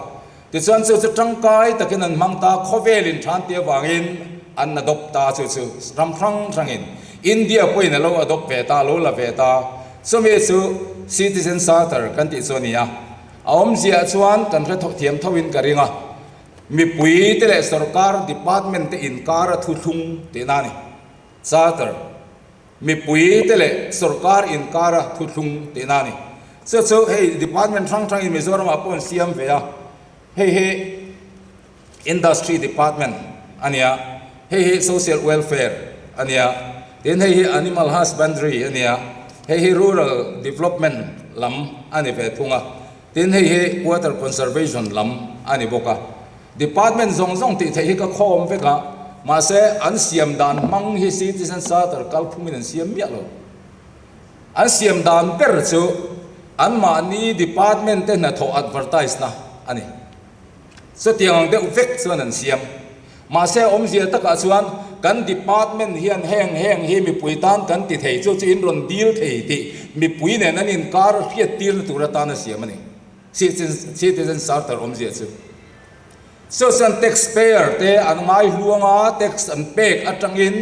Tichuan chu chu tangkai takin an hmang ta, khawvelin than tih avangin an adopt ta chu chu ram hrang hrangin India pawhin a lo adopt ve ta, a lo la ve ta. Chumi chu Citizen Charter kan tih chu a ni a. A awmziah chuan kan hre thiam thoin ka ring a, mipui te leh sorkar department te inkar a thuthlung tihna a ni. Charter, Mipui te leh sorkar inkar a thuthlung tihna a ni. Chu chu hei department hrang hrangin Mizoramah pawh an siam ve a, hei hi Industry Department a nia, hei hi Social Welfare a nia, tin hei hi Animal Husbandry a nia, hei hi Rural Development lam a ni ve thung a, tin hei hi Water Conservation lam a ni bawk a. Department zawng zawng tih theih hi ka khawm vek a, mahse an siam dan hmang hi Citizen Charter kalphungin an siam miah lo. An siam dan ber chu anmahni department te hnathawh advertise na a ni. Chutiang ang deuh vek chuan an siam. Mahse awmzia takah chuan kan department hian heng heng hi mipui tan kan ti thei chu chu in rawn dil thei tih mipui nen an inkar hriattirna tur atan a siam a ni. Citizen Charter awmzia chu. Chu chuan tax payer te an ngai hluang a, tax an pek atangin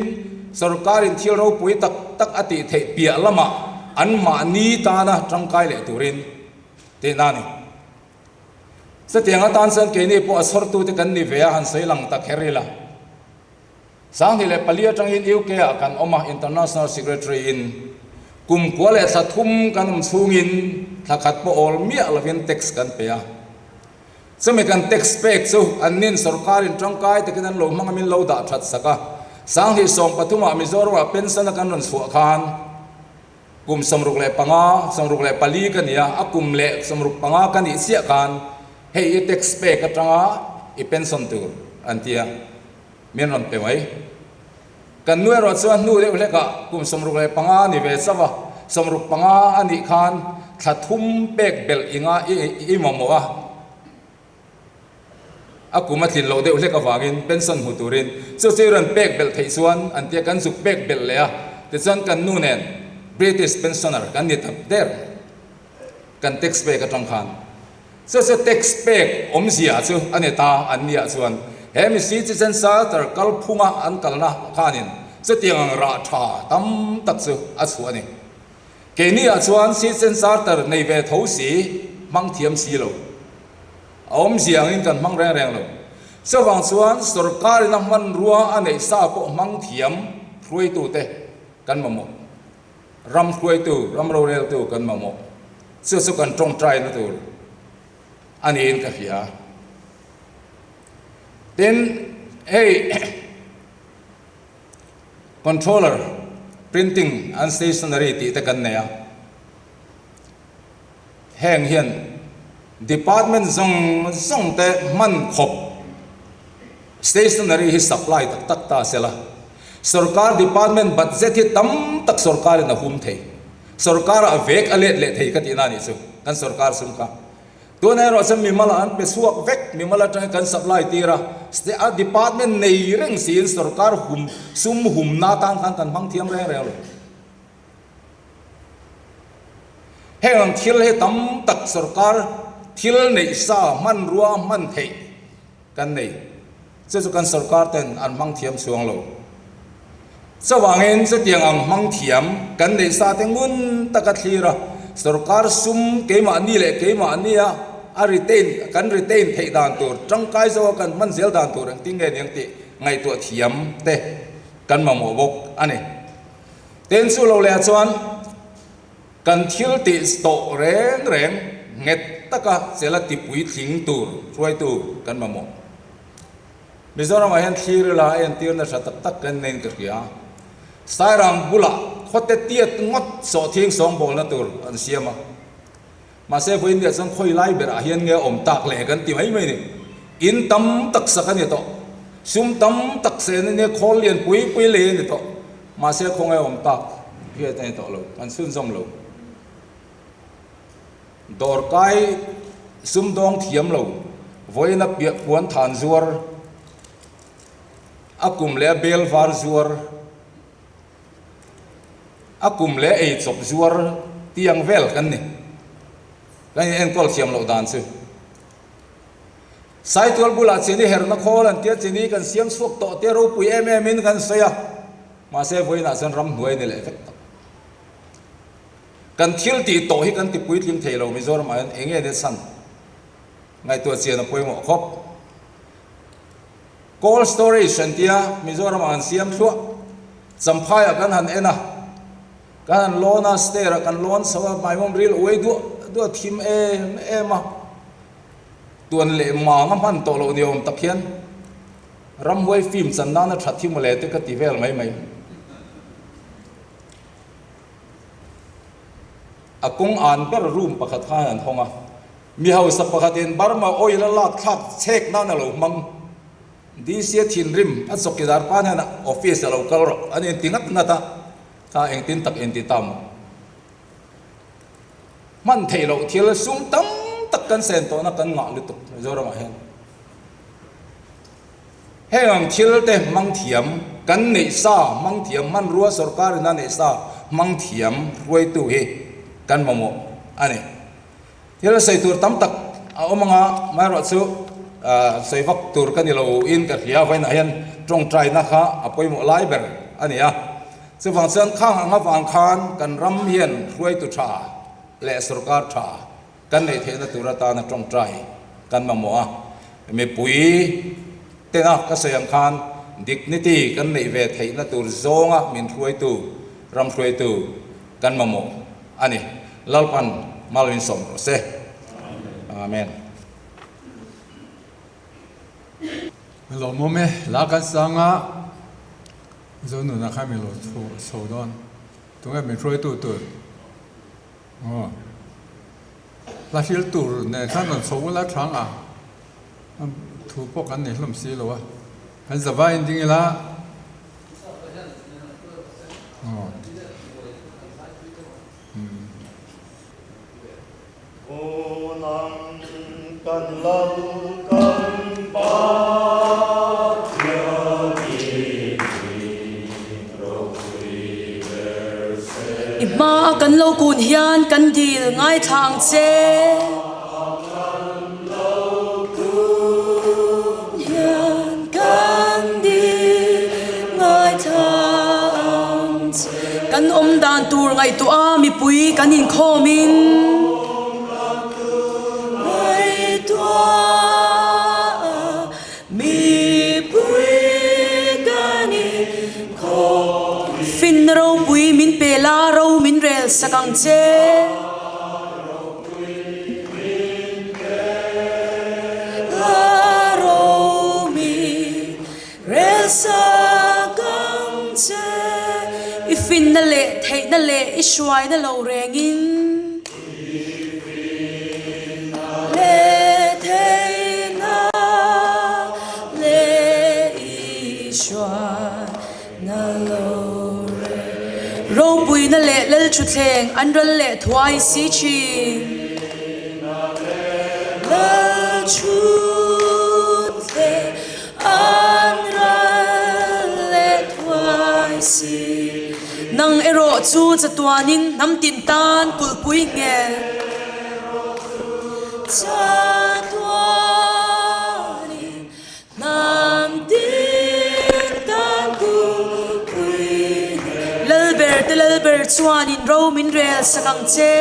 sorkarin thil ropui tak tak a tih theih piah lamah anmahni tana tangkai leh turin tihna a ni. Chutiang atan chuan keini pawh a chhawrtute kan ni ve a, han sawi lang tak kher ila. 2004 atangin UK ah kan awm a, International Secretary in kum kua leh thla thum kan awm chhungin thla khat pawh awl miah lovin tax kan pe a. Chumi kan tax pek chu an nin sorkarin tangkai takin an lo hmang a min lo dah that sak a. 2013 ah Mizoram ah pension a kan rawn chhuah khan kum 65, 64 ka ni a, a kum leh 65 ka nih chiah khan hei i tax pek atanga i pension tur an ti a. Min rawn pe mai. Kan nu erawh chuan hnu deuh hlekah kum 65 a ni ve chauh a, 65 a nih khan thla thum pek belh inga i mamawh a. A kum a tlin loh deuh hlek avangin pension hmu turin chu chu rawn pek belh theih chuan an tia kan zuk pek belh leh a, tichuan kan nu nen British pensioner kan ni ta der kan tax pek atang khan. Chu chu tax pek awmzia chu a ni ta an niah chuan he mi citizen charter kalphunga an kalna khanin chutiang ang rah tha tam tak chu a chhuah a ni. Keini ah chuan citizen charter nei ve tho si hmang thiam si lo. A awmzia angin kan hmang reng reng lo. Chuvang chuan sorkar in a hmanrua a neih sa pawh hmang thiam hruaitute kan mamawh. Ram hruaitu, ram roreltu kan mamawh. Chu chu kan tawngtai na tur a niin ka hria. Tin, hei Controller, Printing and Stationery tih te kan nei a. Heng hian Department zawng zawng te hman khawp Stationery hi supply tak tak ta se la. Sorkar Department budget hi tam tak sorkarin a hum thei. Sorkarah vek a let leh thei ka tihna a nih chu kan sorkar sum kha. Tunah erawh chuan mimal an pe chhuak vek, mimal atangin kan supply tir a, a department nei reng siin sorkar hum sum humna atan khan kan hmang thiam reng reng lo. Heng ang thil hi tam tak sorkar thil neih sa hmanrua hman theih kan nei. Chu chu kan sorkar ten an hmang thiam chuang lo. Chuvangin chutiang ang hmang thiam kan neih sa te ngun taka thlir a, sorkar sum keimahni leh keimahnia a retain kan retain theih dan tur, tangkai zawka kan hman zel dan tur engtin nge niang tih ngaihtuah thiam te kan mamawh bawk a ni. Tin chu lo leh ah chuan kan thil tih tawh reng reng nghet taka chela tipuitling tur hruaitu kan mamawh. Mizoramah hian thlir ila a entir nasa tak tak kan neiin ka hria. Sairang bulah khawte tiat ngawt sawhthing sawngbawlna tur an siam a. Mahse vawiin leh chuan khawi lai berah hian nge awm tak leh kan ti mai mai ni. In tam tak sak a ni tawh. Sum tam tak sen a nia, khawl lian pui pui lei a ni tawh. Mahse khawnge awm tak hriat a ni tawh lo, kan chhunzawm lo. Dawrkai sumdawng thiam lo, vawiina piah puan than zuar, a kum leh a bel var zuar, a kum leh ei chawp zuar tiang vel kan ni. Kan in enkawl thiam loh dan chu. Saitual bulah chini herna khawl an tia chini kan siam chhuak tawh tia ropui em em in kan sawi a, mahse vawiinah chuan ramhnuai a ni leh vek tawh. Kan thil tih tawh hi kan ti puitling thei lo Mizoram ah hian eng nge nia chhan ngaihtuah chian a pawimawh khawp. Cold storage an tia Mizoram ah an siam thluah. Champhai ah kan han en a, kan han lawn a, stair ah kan lawn chho a, maimawm ril uai duah duah thim em em a, tuan leh mang a hman tawh loh ni awm tak hian ramhuai film chan nana that hi mawle te ka ti vel mai mai. A kawng an ber room pakhat khan an hawng a, mi hausa pakhatin Burma oil a lak thlak chhek nan a lo hmang. DC a thinrim a chawkidar pa hian office a lo kal rawh an inti ngat ngat a, kha engtin tak inti ta maw? Hman theih loh thil sum tam tak kan sen tawhna kan ngah lutuk Mizoramah hian. Heng ang thil te hmang thiam, kan neih sa hmang thiam, hmanrua sorkar in a neih sa hmang thiam hruaitu hi kan mamawh a ni. Thil sawi tur tam tak a awm ang a, amaherawh chu sawi vak tur ka ni lo in ka hria, vawiinah hian tawngtaina kha a pawimawh lai ber a ni a. Chuvang chuan khang ang avang khan kan ram hian hruaitu tha leh sorkar tha Kan neih theihna tur atana tawngtai kan mamawh a, mipui tena ka sawi ang khan dignity kan neih ve theihna tur zawnga min hruaitu, ram hruaitu kan mamawh a ni. Lalpan mal min sawm rawh se. Amen. Lawmawm e, la kan sang a, Zonuna kha min lo chho dawn, tunge min hruaitu tur? Aw. Hla hril tur nen khan rawn chho ula thang a, thu pawh kan nei hlawm si lo a, kan zava in ding ila. Aw. Aw nang kan lal kan pa. kan lo kun hian kan dil ngaithla ang che. Kan awm dan tur ngaihtuah a mipui kan inkhawmin. Finna ropui min pe la, ro min rel sak ang che. I finna leh theihna leh i hruaina lo rengin. Ropuina leh Lalthutthleng an ral leh thuai si thin. Nang erawh chu chatuanin hnam tin tan kulhpui nghet. Lalber te Lalber chuanin ro min rel sak ang che.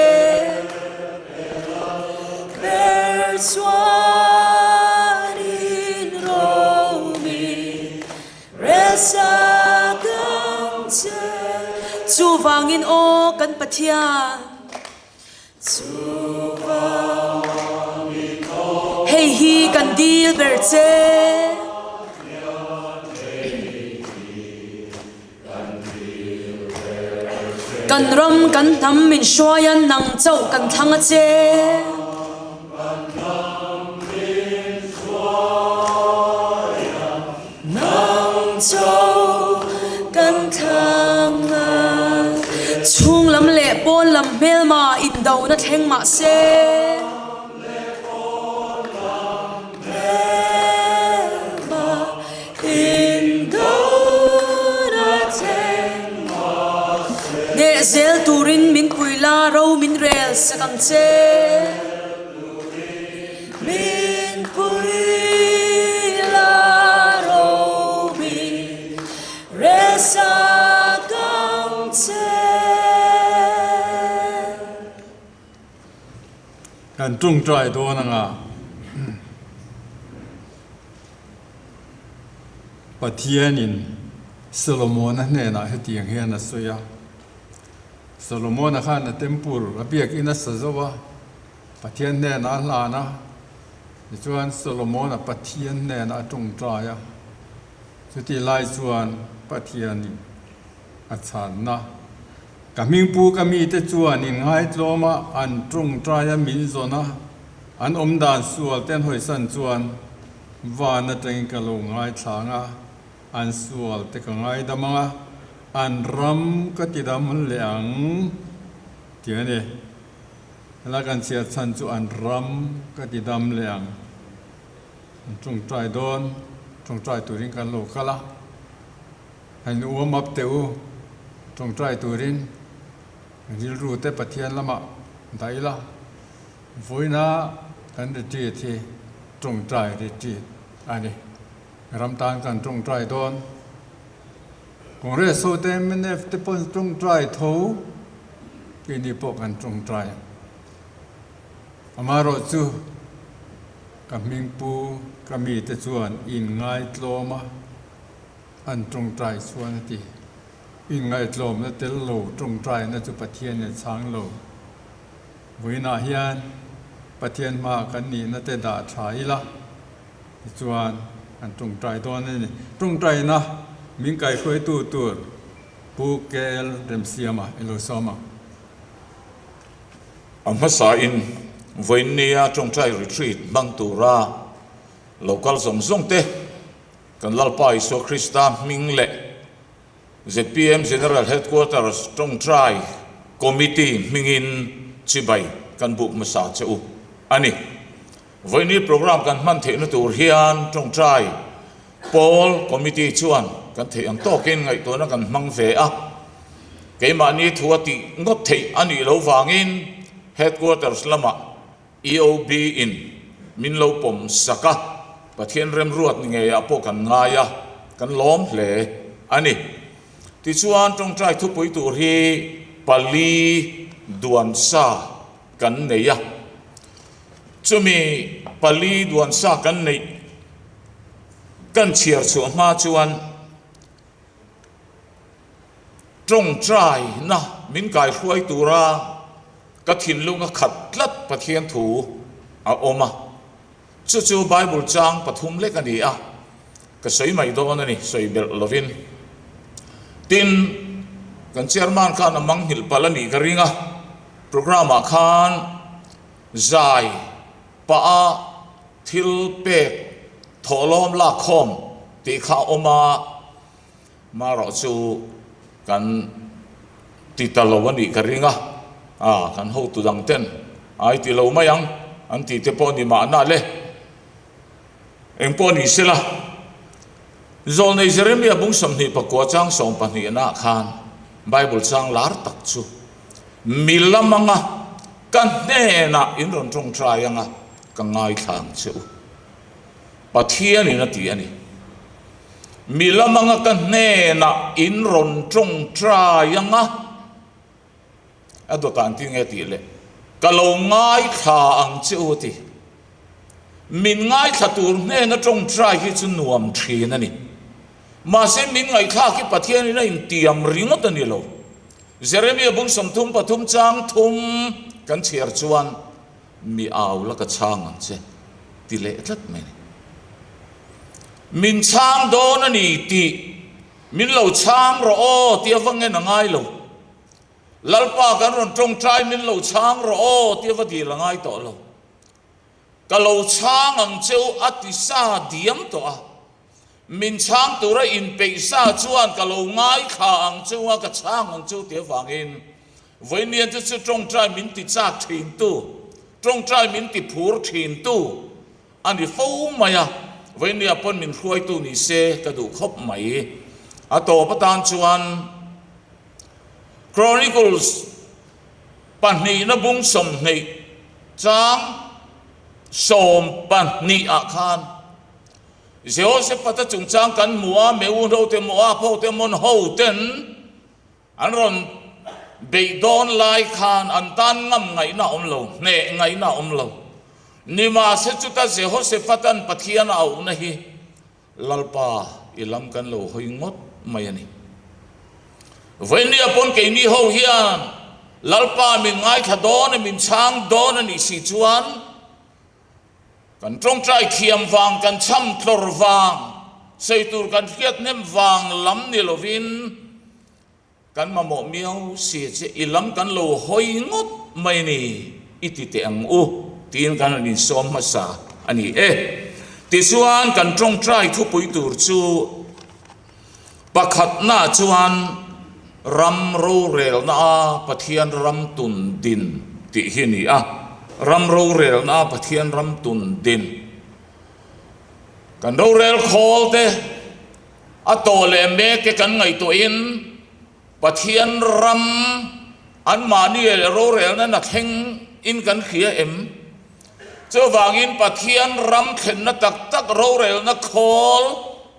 Ber chuanin ro min rel sak ang che. Chuvangin aw kan Pathian. Hei hi kan dil ber che. Kan ram kan hnam min hruai a nang chauh kan thlang a che. Nang chauh kan thlang a. Chhung lam leh pawn lam hmelma indona thleng mah se. Hneh zel turin min pui la ro min rel sak ang che. Min pui la ro min rel sak ang che. Kan tawngtai dawn anga Pathianin Solomona hnenah hetiang hian a sawi a, Solomona khan a temple a biakin a sa zo a, Pathian hnenah a hlan a, tichuan Solomona Pathian hnenah a tawngtai a, chutih lai chuan Pathianin a chhanna, Ka hmingpu ka mite chuan inngaitlawma an tawngtai a min zawn a, an awmdan sual te an hawisan chuan van atangin ka lo ngaithlang a, an sual te ka ngaidam ang a, an ram ka tidam leh ang tih a ni. Helai kan chhiat chhan chu an ram ka tidam leh ang. An tawngtai dawn, tawngtai turin kan lo kal a, a in uam up teh u, tawngtai turin rilru te Pathian lamah dah ila, vawiina kan retreat hi tawngtai retreat a ni. Ram tan kan tawngtai dawn. Congress ho te mnf te pawn tawngtai tho keini pawh kan tawngtai. Amaherawh chu ka hmingpu ka mite chuan inngaitlawm a an tawngtai chuan a ti. Inngaitlawmna tel lo tawngtaina chu Pathian in chhang lo. Vawiinah hian Pathian hmaah kan nihna te dah tha ila. Tichuan, an tawngtai dawn a ni. Tawngtaina min kaihruaitu tur Pu KL Remsiama i lo sawm ang. A hmasain vawiinnia tawngtai retreat hmang tura lo kal zawng zawng te kan Lalpa Isua Krista hming leh zpm General Headquarters tawngtai Committee hmingin chibai kan buk hmasa che u a ni. Vawiini program kan hman theihna tur hian tawngtai pawl committee chuan kan theih ang tawkin ngaihtuahna kan hmang ve a. Keimahni thu a tih ngawt theih a nih loh vangin Headquarters lamah EOB in min lo pawm sak a, Pathian remruat ni ngeiah pawh kan ngai a, kan lawm hle a ni. Tichuan tawngtai thupui tur hi pali duansa kan nei a, chumi pali duansa kan neih kan chhiar chhuah hma chuan tawngtaina min kaihruai tura ka thinlung a khat tlat Pathian thu a awm a, chu chu Bible chang pathum lek a ni a, ka sawi mai dawn a ni, sawi belh lovin. Tin, kan chairman khan a mangnghilh palh a nih ka ring a, programme ah khan zai pah a thil pek thawhlawm lakkhawm tih kha a awm a, marawh chu kan ti ta lo a nih ka ring a, ah kan hotu dang ten ai ti lo mai ang an tih te pawh ni mahna le. Engpawh ni sela, Zawlnei Jeremia bung 24 chang 12 ah khan Bible chang lar tak chu, Mi lam anga ka hnenah in rawn tawngtai anga ka ngaithla ang che u. Pathianin a ti a ni. Mi lam anga ka hnenah in rawn tawngtai anga A dawtah an ti nge tih leh ka lo ngaithla ang che u a ti. Min ngaithla tur hnena tawngtai hi chu nuam thin a ni. Mahse min ngaihthlak hi Pathianin a intiam ringawt a ni lo. Jeremia bung 33 chang thum kan chhiar chuan mi au la ka chhang ang che ti leh tlat mai a ni. Min chhang dawn a ni tih min lo chhang rawh aw tih avangin a ngai lo. Lalpa kan rawn tawngtai min lo chhang rawh aw tia va dil a ngai tawh lo. Ka lo chhang ang che u a ti sa diam tawh a. Min chhang tura inpeih sa chuan ka lo ngaithla ang che u a ka chhang ang che u ti avangin Vawiinian te chu tawngtai min ti chak thin tu, tawngtai min ti phur thin tu a ni fo mai a. Vawinia pawn min hruaitu ni se ka duh khawp mai. A tawp atan chuan Chronicles pahnihna bung 20 chang 12 ah khan Jehoshaphat-a chungchang kan hmu a, Meun ho te, Moab ho te, Ammon ho ten an rawn beih dawn lai khan an tan ngam ngaihna a awm lo, hneh ngaihna a awm lo. Nimahse chuta Jehoshaphat-a'n Pathian a auhna hi Lalpa, i lam kan lo hawi ngawt mai a ni. Vawinia pawn keini ho hian Lalpa min ngaithla dawn a, min chhang dawn a nih si chuan kan tawngtai thiam vang, kan chham tlawr vang, sawi tur kan hriat hnem vang lam ni lovin Kan mamawh miau si che i lam kan lo hawi ngawt mai ni i ti teh ang u tiin kan han insawm hmasa a ni e. Tichuan kan tawngtai thupui tur chu pakhatna chuan ram rorelna a Pathian ram tun din tih hi a ni a, ram rorelna a Pathian ram tun din. Kan rorel khawl te A tawh leh mek te kan ngaihtuahin Pathian ram anmahni leh rorelna na thleng in kan hria em? Chuvangin Pathian ram thlenna tak tak rorelna khawl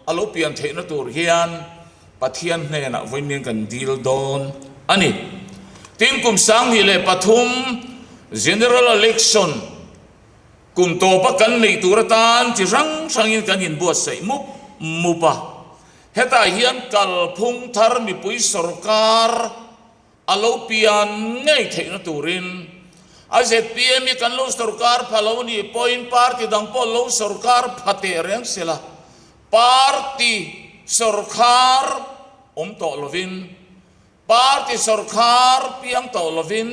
a lo pian theihna tur hian Pathian hnenah vawiin kan dil dawn a ni. Tin, kum 2003 General Election Kum tawpa kan neih tur atan chi hrang hrangin kan inbuatsaih mup mup a. Hetah hian kalphung thar mipui sorkar a lo pian ngei theihna turin a zpm hi kan lo sorkar pha lo nih pawhin party dang pawh lo sorkar pha teh reng sela party sorkar awm tawh lovin party sorkar piang tawh lovin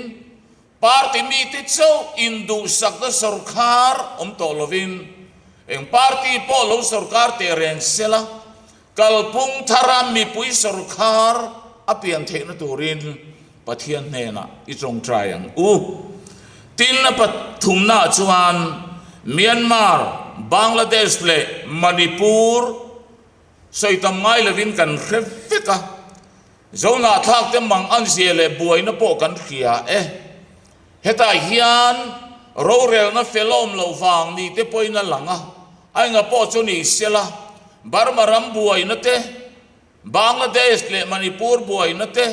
Party mite chauh induhsakna sorkar awm tawh lovin eng party pawh lo sorkar teh reng sela, kalphung thara mipui sorkar a pian theihna turin Pathian hnenah i tawngtai ang u. Tin, a pathumnaah chuan Myanmar, Bangladesh leh Manipur sawi tam ngai lovin kan hre vek a. Zohnahthlak te mang an zia leh buaina pawh kan hria e. Hetah hian rorelna felawm loh vang ni te pawhin a lang a, a enga pawh chu ni sela, Burma ram buaina te, Bangladesh leh Manipur buaina te,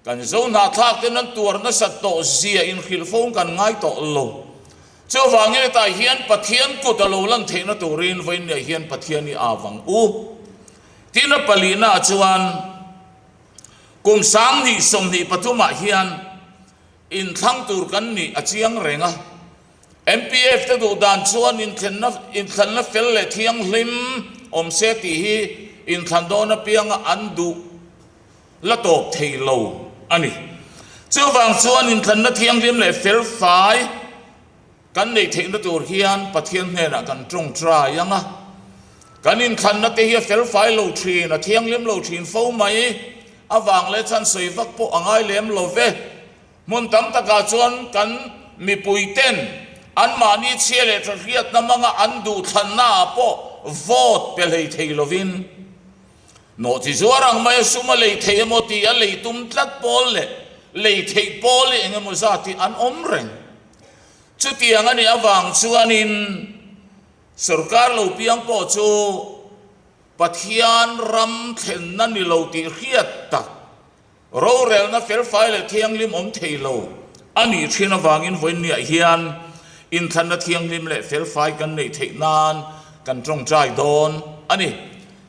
kan Zohnahthlak ten an tuar nasat tawh zia inhrilh fo kan ngai tawh lo. Chuvangin hetah hian Pathian kut a lo lan theihna turin vawiinniah hian Pathian i av ang u. Tin a palihnaah chuan kum 2023 ah hian Inthlang tur kan nih a chiang reng a, MPF te duh dan chuan inthlenna inthlanna fel leh thianghlim awm se tih hi inthlan dawn apianga an duh la tawp thei lo a ni. Chuvang chuan inthlanna thianghlim leh fel fai kan neih theihna tur hian Pathian hnenah kan tawngtai ang a, kan inthlanna te hi a fel fai lo thin, a thianghlim lo thin fo mai avang leh chuan sawi vak pawh a ngai lem lo ve. Hmun tam takah chuan kan mipui ten anmahni chhia leh tha hriatna hmanga an duhthlanna ah pawh vote pe hlei thei lovin nawhchi zuar ang mai a sum a lei thei emaw tih a lei tum tlat pawl leh lei theih pawl hi engemaw zat hi an awm reng. Chutiang a nih avang chuanin sorkar lo piang pawh chu Pathian ram thlenna ni lo tih hriat tak, rorelna felfai leh thianghlim awm thei lo a nih thin avangin vawiinniah hian inthlanna thianghlim leh felfai kan neih theih nan kan tawngtai dawn a ni.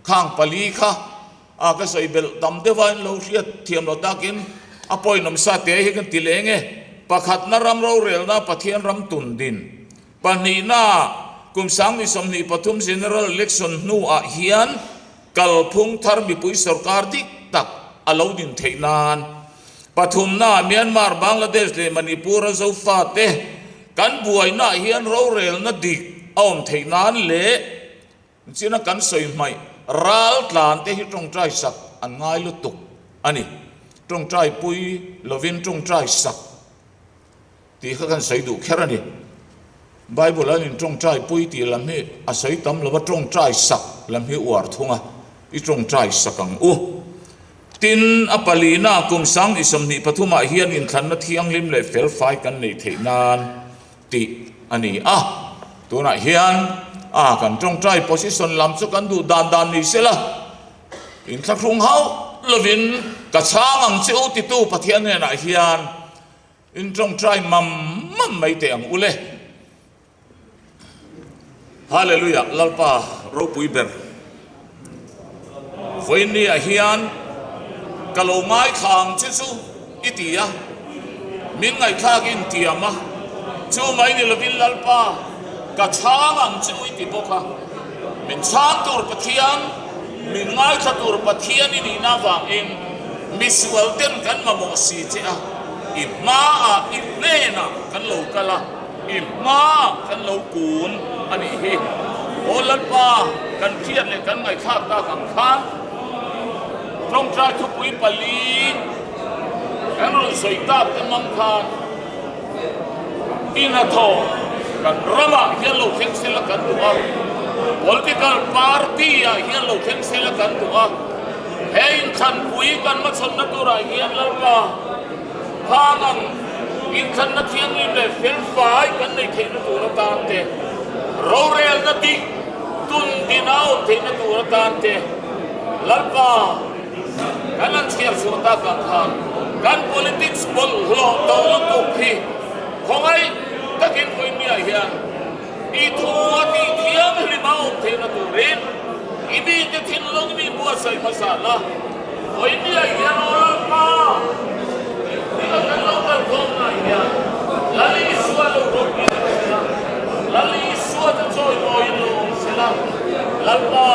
Khang pali kha A ka sawi belh tam deuh a, in lo hriat thiam lo takin a pawinawm sa te hi kan ti leng e. Pakhatna ram rorelna Pathian ram tun din. Pahnihna kum 2023 General Election hnuah hian kalphung thar mipui sorkar dik tak a lo din theih nan. Pathumna Myanmar, Bangladesh leh Manipur a Zofa te kan buainaah hian rorelna dik a awm theih nan leh China kan sawi hmaih ral tlan te hi tawngtai sak an ngai lutuk a ni. Tawngtai pui lovin tawngtai sak tih kha kan sawi duh kher a ni. Bible an in tawngtai pui tih lam hi a sawi tam lova tawngtai sak lam hi uar thung a, i tawngtai sak ang u. Tin, a palina kum 2023 ah hian inthlanna thianghlim leh felfai kan neih theih nan tih a ni a. Tunah hian a kan tawngtai position lam chu kan duh dan dan ni sela, inthlahrung hauh lovin ka chhang ang che u titu Pathian hnenah hian in tawngtai mam mam mai teh ang u le. Hallelujah, Lalpa ropui ber. Vawiinniah hian ka lo ngaithla ang che chu i ti a, min ngaihthlak in tiam a, chu mai ni lovin Lalpa ka chhang ang che u i ti bawk a, min chhang tur Pathian, min ngaithla tur Pathian i nihna avangin misual ten kan mamawh si che a, i hmaah i hnenah kan lo kal a. I hma kan lo kun a nih hi. Aw Lalpa, kan hriat leh kan ngaihthlak tak ang khan tawngtai thupui pali kan rawn sawi tak te hmang khan i hnathawh kan ramah hian lo thleng sela kan duh a, political party ah hian lo thleng sela kan duh a, he inthlanpui kan hmachhawnna turah hian Lalpa, Khang ang inthlanna thianghlim leh felfai kan neih theihna tur atan te, rorelna dik tun din a awm theihna tur atan te, Lalpa kan han chhiar chhuah tak ang khan kan politics bawlhhlawh tawh lutuk hi khawngaih takin vawiinniah hian i thu a tih thianghlim a awm theihna turin i mite thinlung mi buatsaih hmasa la. Vawiinniah hian aw Lalpa, ila kan lo kal khawmnaah hian Lal Isua lo rawp in awm sela, Lal Isua chu chawimawiin lo awm sela, Lalpa,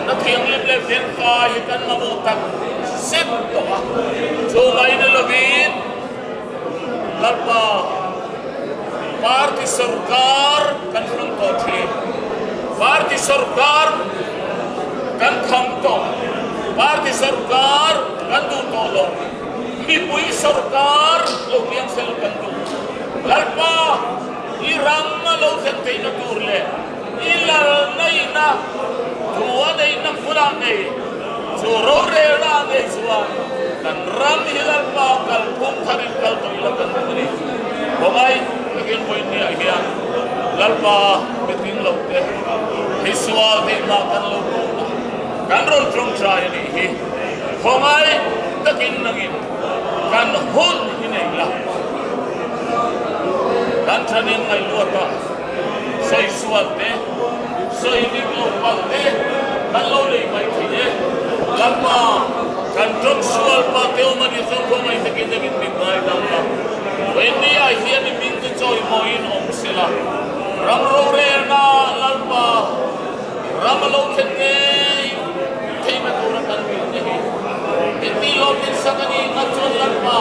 na thianghlim leh felfai hi kan mamawh tak zet tawh a, chu mai ni lovin Lalpa, Party sorkar kan hrang tawh thin. Party sorkar kan kham tawh. Party sorkar kan duh tawh lo. Mipui sorkar lo piang sel kan duh. Lalpa, i ram a lo thlen theihna tur leh i lal neihna, thu a neihna hmunah nei. Chu rorelna a ngei chuan kan ram hi Lalpa kalphung tharin kal tawh ila kan duh a ni. Khawngaih takin vawiinniah hian Lalpa mitling lo te, misual te mah kan lo kun a, kan rawn tawngtai a nih hi. Khawngaih takin nangin kan hun hi nei la, kan thanin ngaihluat a, Sawi sual te, sawi dik lo palh te kan lo nei mai thei e. Lalpa, kan tawng sual palh te awm a nih chuan khawngaih takin engin min ngaidam la. Wendy-ah hian i hming chu chawimawiin awm se la, ram rorelna Lalpa ram a lo thlen ngei theihna tura kan duhte hi min tih lawmin sak a nih ngat chuan Lalpa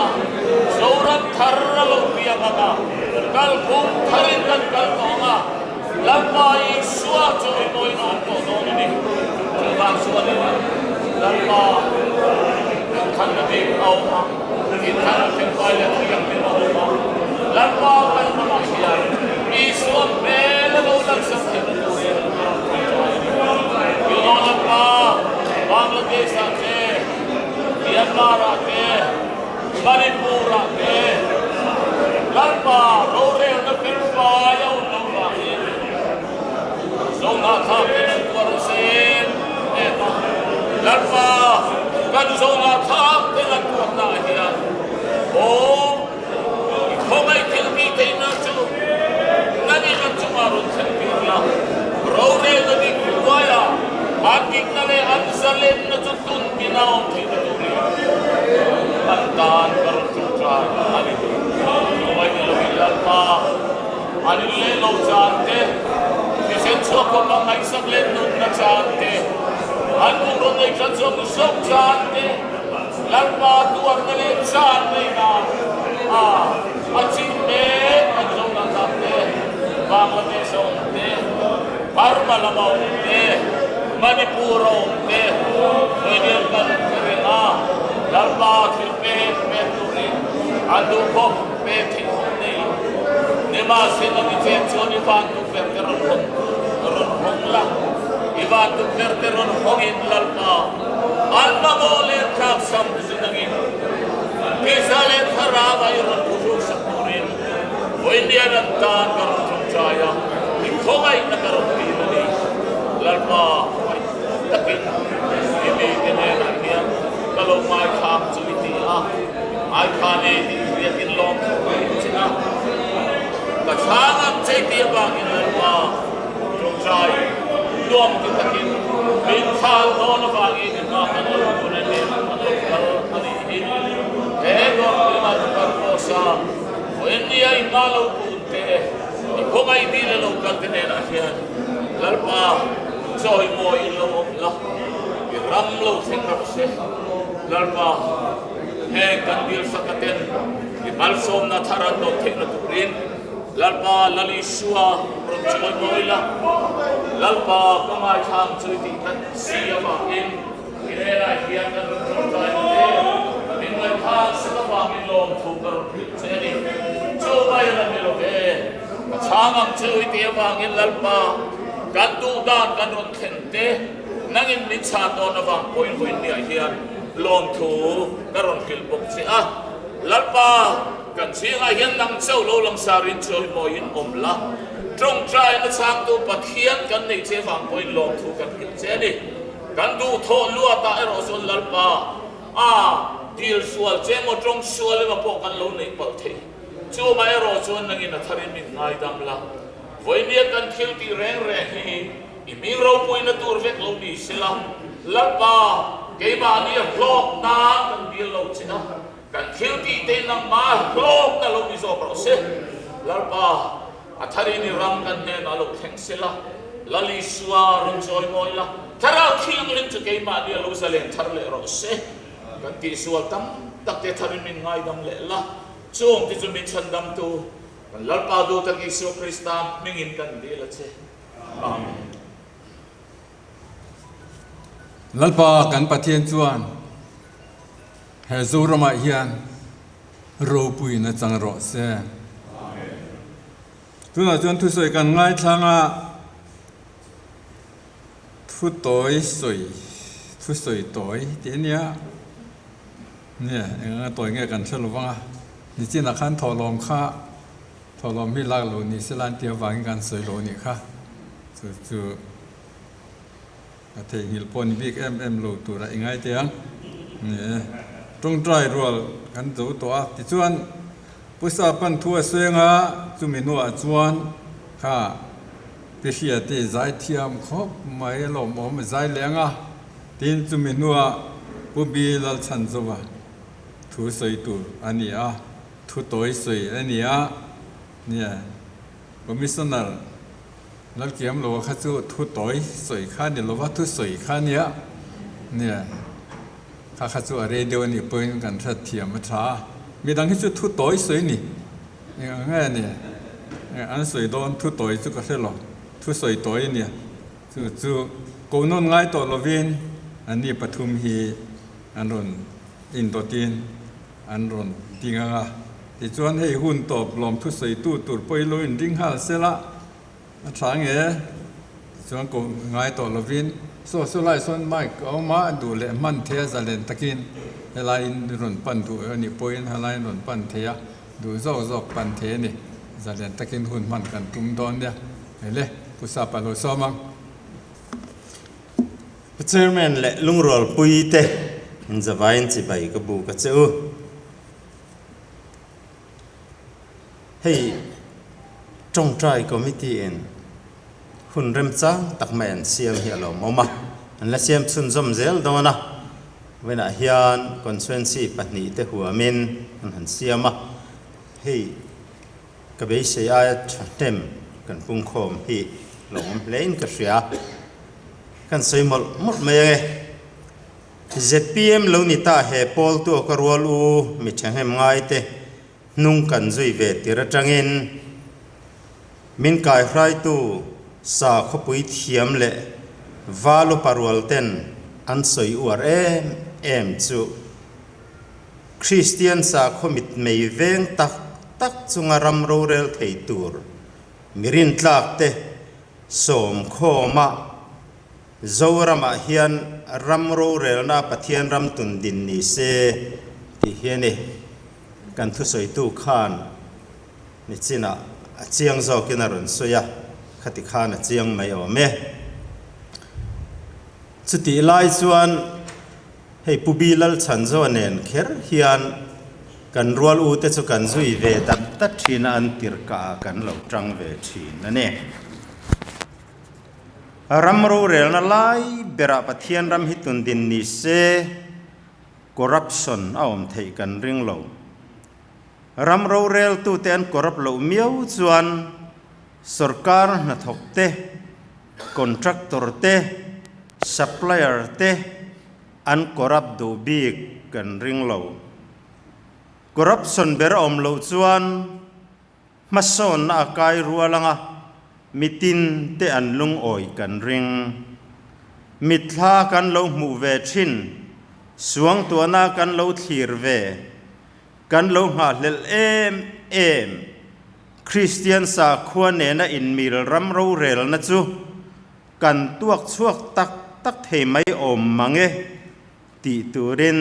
Zoram thar a lo piang ang a, Kalphung tharin kan kal tawh ang a, Lalpa Isua chawimawiin a awm tawh dawn a ni. Chuvang chuanin Lalpa kan thanna bik a awm a, inthanna thenfai leh thianghlim a awm a, Lalpa kan ramah hian Isua hmel a lo lansak theihna turin a rawn tawngtai a ni. Tuna Lalpa Bangladesh-ah te, Myanmar-ah te, Manipur-ah te Lalpa rorelna felfai a awm loh vangin Zohnahthlak ten an tuar nasa em em a. Lalpa kan Zohnahthlak ten an tuarna ah hian aw i khawngaih thil tih theihna chu nangin an chungah rawn thlen tir la. Rorelna dik hnuaia an dikna leh an zalenna chu tun tina awm theihna turin an tan ka rawn ṭawngṭai a ni. Chuvai ni lovin Lalpa an in leh lo chan te, thisen chhuak khawp a ngaihsak leh nunna chan te, an bungraw nei ṭhat zawk zawk chan te, Lalpa tuarna leh chan neihna a a chin mek an zohna tlak te, Bangladesh a awm te, Burma lama awm te, Manipur a awm te, Vawiin kan hre reng a, Lalpa thil pek pek turin an duhkhawp pek theih awm nei lo. Nimahsela ni chen chuan i van tukverh te rawn hawng rawn hawng la, i van tukverh te rawn hawngin Lalpa an mamawh leh thlak sam te chu nangin pisa leh thlarau a i rawn phuhruk sak turin Vawiin an tan ka rawn tawngtai a, i khawngaihna ka rawn dil a ni. Lalpa khawngaih takin i mite hnenah hian ka lo ngaithlam chu i ti a, ngaithla nei tih hriatin lawm thu ka in che a. Ka chhang ang che tih avangin Lalpa tawngtai nuam ti takin min chhan dawn avangin i hma kan lo kun a ni, kan lo kal a nih hi. He dawrpuiah chu kan cross a. Vawiinnia i hma lo kun te, i khawngaih dil a lo kal te hnenah hian Lalpa chawimawi in lo awm la, i ram lo thleng rawh se. Lalpa, heng kan dilsaka ten i malsawmna thar an dawn theihna turin Lalpa Lal Isua rawn chawimawi la, Lalpa ka ngaithlang chu i tih that si avangin, I hnenah hian kan rawn tawngtai ang che, min ngaihthak sak avangin lawmthu ka rawn hrilh che a ni. Chu mai la ni lo ve, ka chhang ang che u i tih avangin Lalpa, kan duh dan kan rawn thlen te, nangin min chhan dawn avang pawhin vawiinniah hian lawmthu ka rawn hrilh bawk che a. Lalpa, kan chhingah hian nang chauh lo langsarin chawimawiin awm la, tawngtaina chhangtu Pathian kan neih che avang pawhin lawmthu kan hrilh che a ni. Kan duhthawh luatah erawh chuan Lalpa a dil sual che emaw tawng sual emaw pawh kan lo neih palh thei. Chumah erawh chuan nangin a tharin min ngaidam la. Vawinia kan thil tih reng reng hi i hming ropuina tur vek lo ni sela, Lalpa keimahni a hlawk nan kan dil lo che a, kan thil tih te nangmah hlawkna lo ni zawk rawh se. Lalpa. A tharin i ram kan hnenah lo thleng sela, Lal Isua rawn chawi mawi la, Thlarau Thianghlim chu keimahni a lo zalen thar leh rawh se. Kan tihsual tam tak te tharin min ngaidam leh la, chung te chu min chhandamtu kan Lalpa duhtak Isua Krista hmingin kan dil a che. Amen. Lalpa kan Pathian chuan he Zoramah hian ropuina chang rawh se. Tunah chuan thusawi kan ngaithlang a, thu tawi sawi Thusawi tawi tih a nia. Nia, eng anga tawi nge kan hre lo vang a. Nichinah khan thawhlawm kha thawhlawm hi lak lo ni se la an tih avangin kan sawi lo a nih kha. Chu chu a theihnghilh pawh ni bik em em lo tura i ngai teh ang. Nia, tawngtai rual kan zo tawh a. Tichuan, Pu Sapan thu a seng a, chumi hnuah chuan kha Pi Hriati zaithiam khawp mai lawmawm a zai leng a. Tin, chumi hnuah Pu Bi Lalchhanzova thu sawi tur a ni a, thu tawi sawi a ni a, nia, Commissioner Lalkiamloa kha chu thu tawi sawi kha a ni lova, thu sawi kha a nia, nia, kha kha chu a rei deuh a nih pawhin kan hriat thiam a tha a, midang hi chu thu tawi sawi a ni, eng ang nge a ni, an sawi dawn thu tawi chu ka hre lo, thu sawi tawi a nia. Chu chu ko nawn ngai tawh lovin anni pathum hi an rawn indawtin an rawn ding ang a. Tichuan hei hun tawp lawm thusawitu tur pawh lo inring nghal sela a tha nge? Tichuan ko ngai tawh lovin saw saw lai sawn mic a awm a, duh leh hman thei a zalen takin helaiin rawn pan duh a nih pawhin helaiin rawn pan thei a, duh zawk zawk pan thei a ni. Zalen takin hun hman kan tum dawn nia. Hele, Pu Sapa lo sawm ang. Pu Chairman leh Lungrualpui te inzavain chibai ka bu ka che u. Hei Tawngtai Committee in hun remchang tak mai an siam hi a lawmawm a, an la siam chhunzawm zel dawn a. Vawiinah hian Constituency pahnihte huamin an han siam a, hei Ka beisei aia thahnem kan pungkhawm hi lo awm hlein ka hria. Kan sawi mawlh mawlh mai ange. Zpm lo ni ta he pawl tu ka rual u mi thahnem ngai te hnung kan zui ve tir atangin min kaihraitu sa khawpui thiam leh val upa rual ten an sawi uar em em chu. Kristian sakhaw mitmei veng tak tak chunga ram rorel thei tur mi rintlakte sawmkhawma Zoramah hian ram rorelna Pathian ram tun din ni se tih hi a ni. Kan thusawitu khan nichinah a chiang zawkin a rawn sawi a, khati khan a chiang mai awm e. Chutih lai chuan. Hei Pu Bi Lalchhanzaw nen kher hian kan rual u te chu kan zui ve dat dat thin a, an tirhkah ah kan lo tang ve thin a ni. Ram rorelna lai berah Pathian ram hi tun din ni se corruption a awm theih kan ring lo. Ram roreltute an corrupt loh miau chuan sorkar hnathawk te, Contractor te, supplier te an corrupt duh bik kan ring lo. Corruption ber a awm loh chuan hmasawnna a kai rual anga mitin te an lungawi kan ring. Mitthla kan lo hmuh ve thin, suangtuahna kan lo thlir ve, kan lo nghahhlelh em em. Kristian sakhua nena inmil ram rorelna chu kan tuak chhuak tak tak thei mai awm mang e tih turin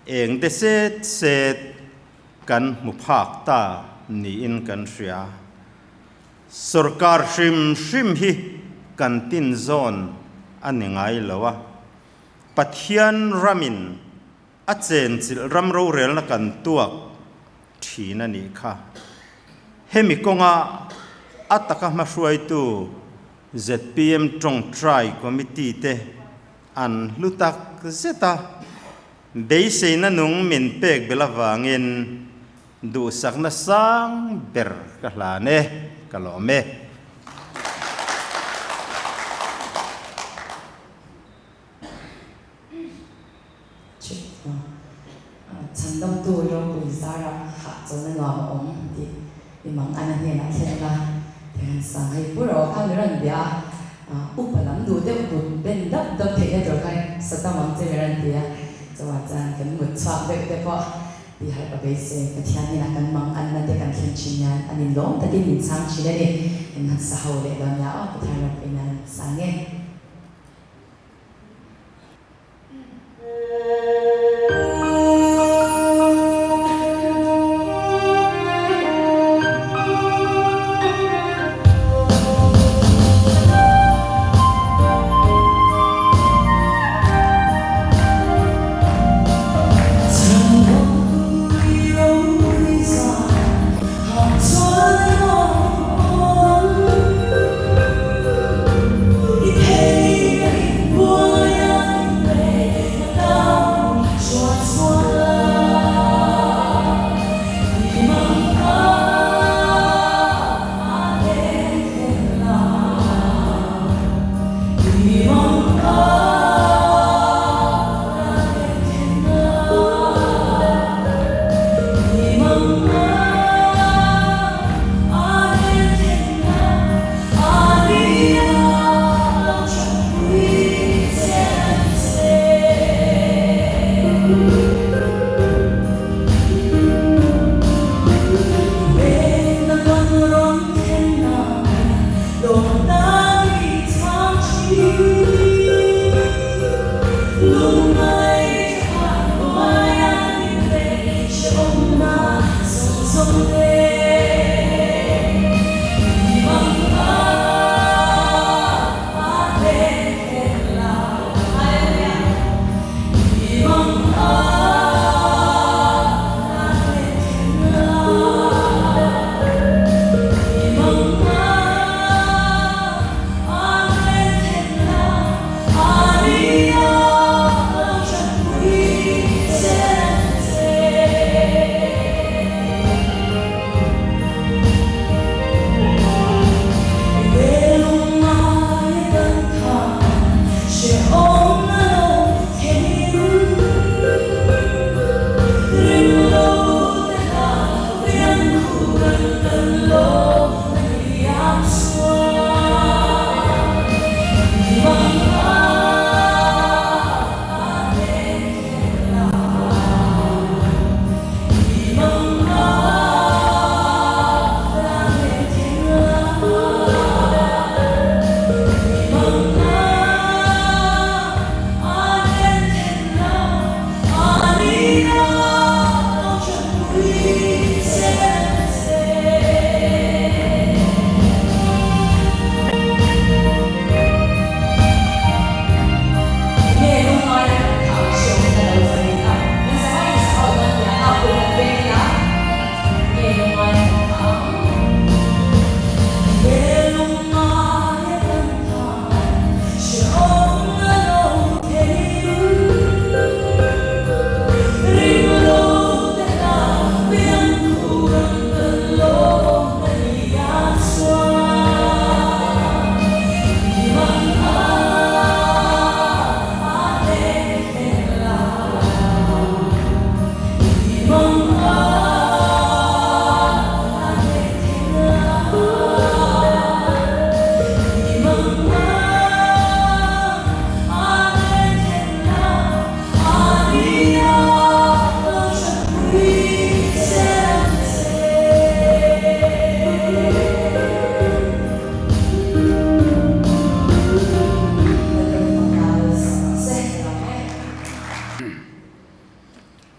eng de set set kan hmu phak ta niin kan hria. Sorkar hrim hrim hi kan tin zawn a ni ngai lo a, Pathian ramin A chenchilh ram rorelna kan tuak thin a nih kha. Hemi kawnga a taka hmahruaitu zpm Tawngtai Committee te an hlu tak zet a, beiseina nung min pek belh avangin duhsakna sang ber ka hlan e, ka lawm e. Chhandamtu ropui zarah hahchawlhna nuam a awm tih i mang an a hnenah thlen la ti han sang hei pu rawh kha mi rawn bia a, upa lam duh deuh but ben dap dap theihna tur kha Saddam ang che mi rawn ti a, chuvang chuan kan mut chhuak deuh te pawh ti harh ka beisei Pathian hnenah kan mang anna te kan thlen thin hian an inlawm takin min chhang thin a ni, kan han sa ho leh dawn nia aw Pathian ropui nan sang e.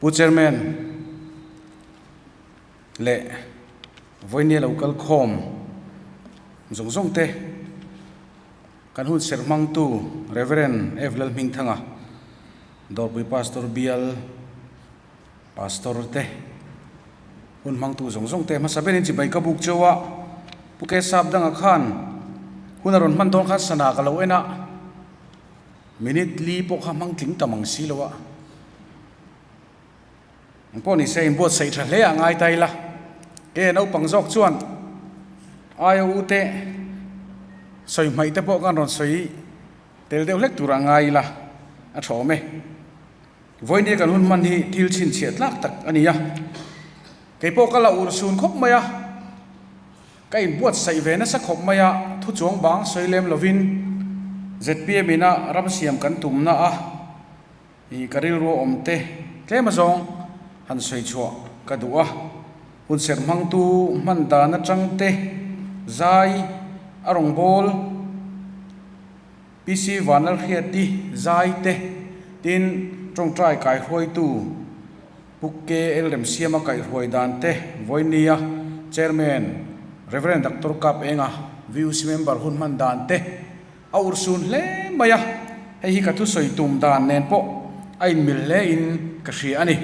Pu Chairman leh vawinia lo kal khawm zawng zawng te kan hun serh hmangtu Rev. F. Lalhmingthanga, Dawrpui Pastor Bial Pastor te hun hmangtu zawng zawng te hmasa berin chibai ka buk cheu a, Pu Kesap danga khan hun a rawn hman dawn khan sana ka lo en a, minute li pawh kha hmang tling tam ang si lo a, eng pawh ni se inbuatsaih tha hle a ngai ta ila, ke naupang zawk chuan aia u te sawi hmaih te pawh kan rawn sawi tel deuh hlek tur a ngai ila a tha awm e. Vawinia kan hun hman hi thil chhinchhiah tlak tak a ni a, kei pawh ka la ur sun khawp mai a, ka inbuatsaih ve nasa khawp mai a, thu chuang bang sawi lem lovin zpm ina ram siam kan tumna a i ka rilru awm te tlem azawng han sawi chhuah ka duh a, hun serh hmangtu hman dan atang te zai a rawngbâwl. PC Vanlalhriati zai te, tin tawngtai kaihruaitu Pu KL Remsiama kaihruai dan te vawinia Chairman Rev. Doctor Kap Enga VUC member hun hman dan te a urhsun hle mai a, hei hi ka thusawi tum dan nen pawh a inmil hle in ka hria a ni.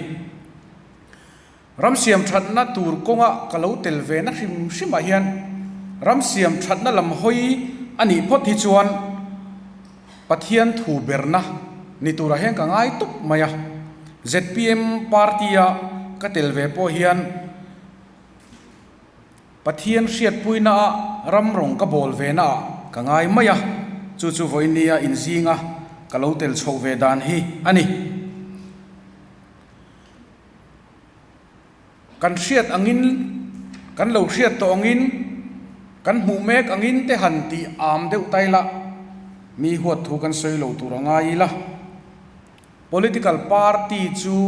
Ram siam thatna tur kawnga ka lo tel ve na hrim hrimah hian ram siam thatna lam hawi a nih phawt hi chuan Pathian thu berna ni turah hian ka ngai tawp mai a. Zpm party-a ka tel ve pawh hian Pathian hriatpuinaah ram rawng ka bawl ve naah ka ngai mai a, chu chu vawinia inzinga ka lo tel chhoh ve dan hi a ni. Kan hriat angin, kan lo hriat tawh angin, kan hmuh mek angin te han tih am deuh ta ila, mi huat thu kan sawi lo tur a ngai ila. Political party chu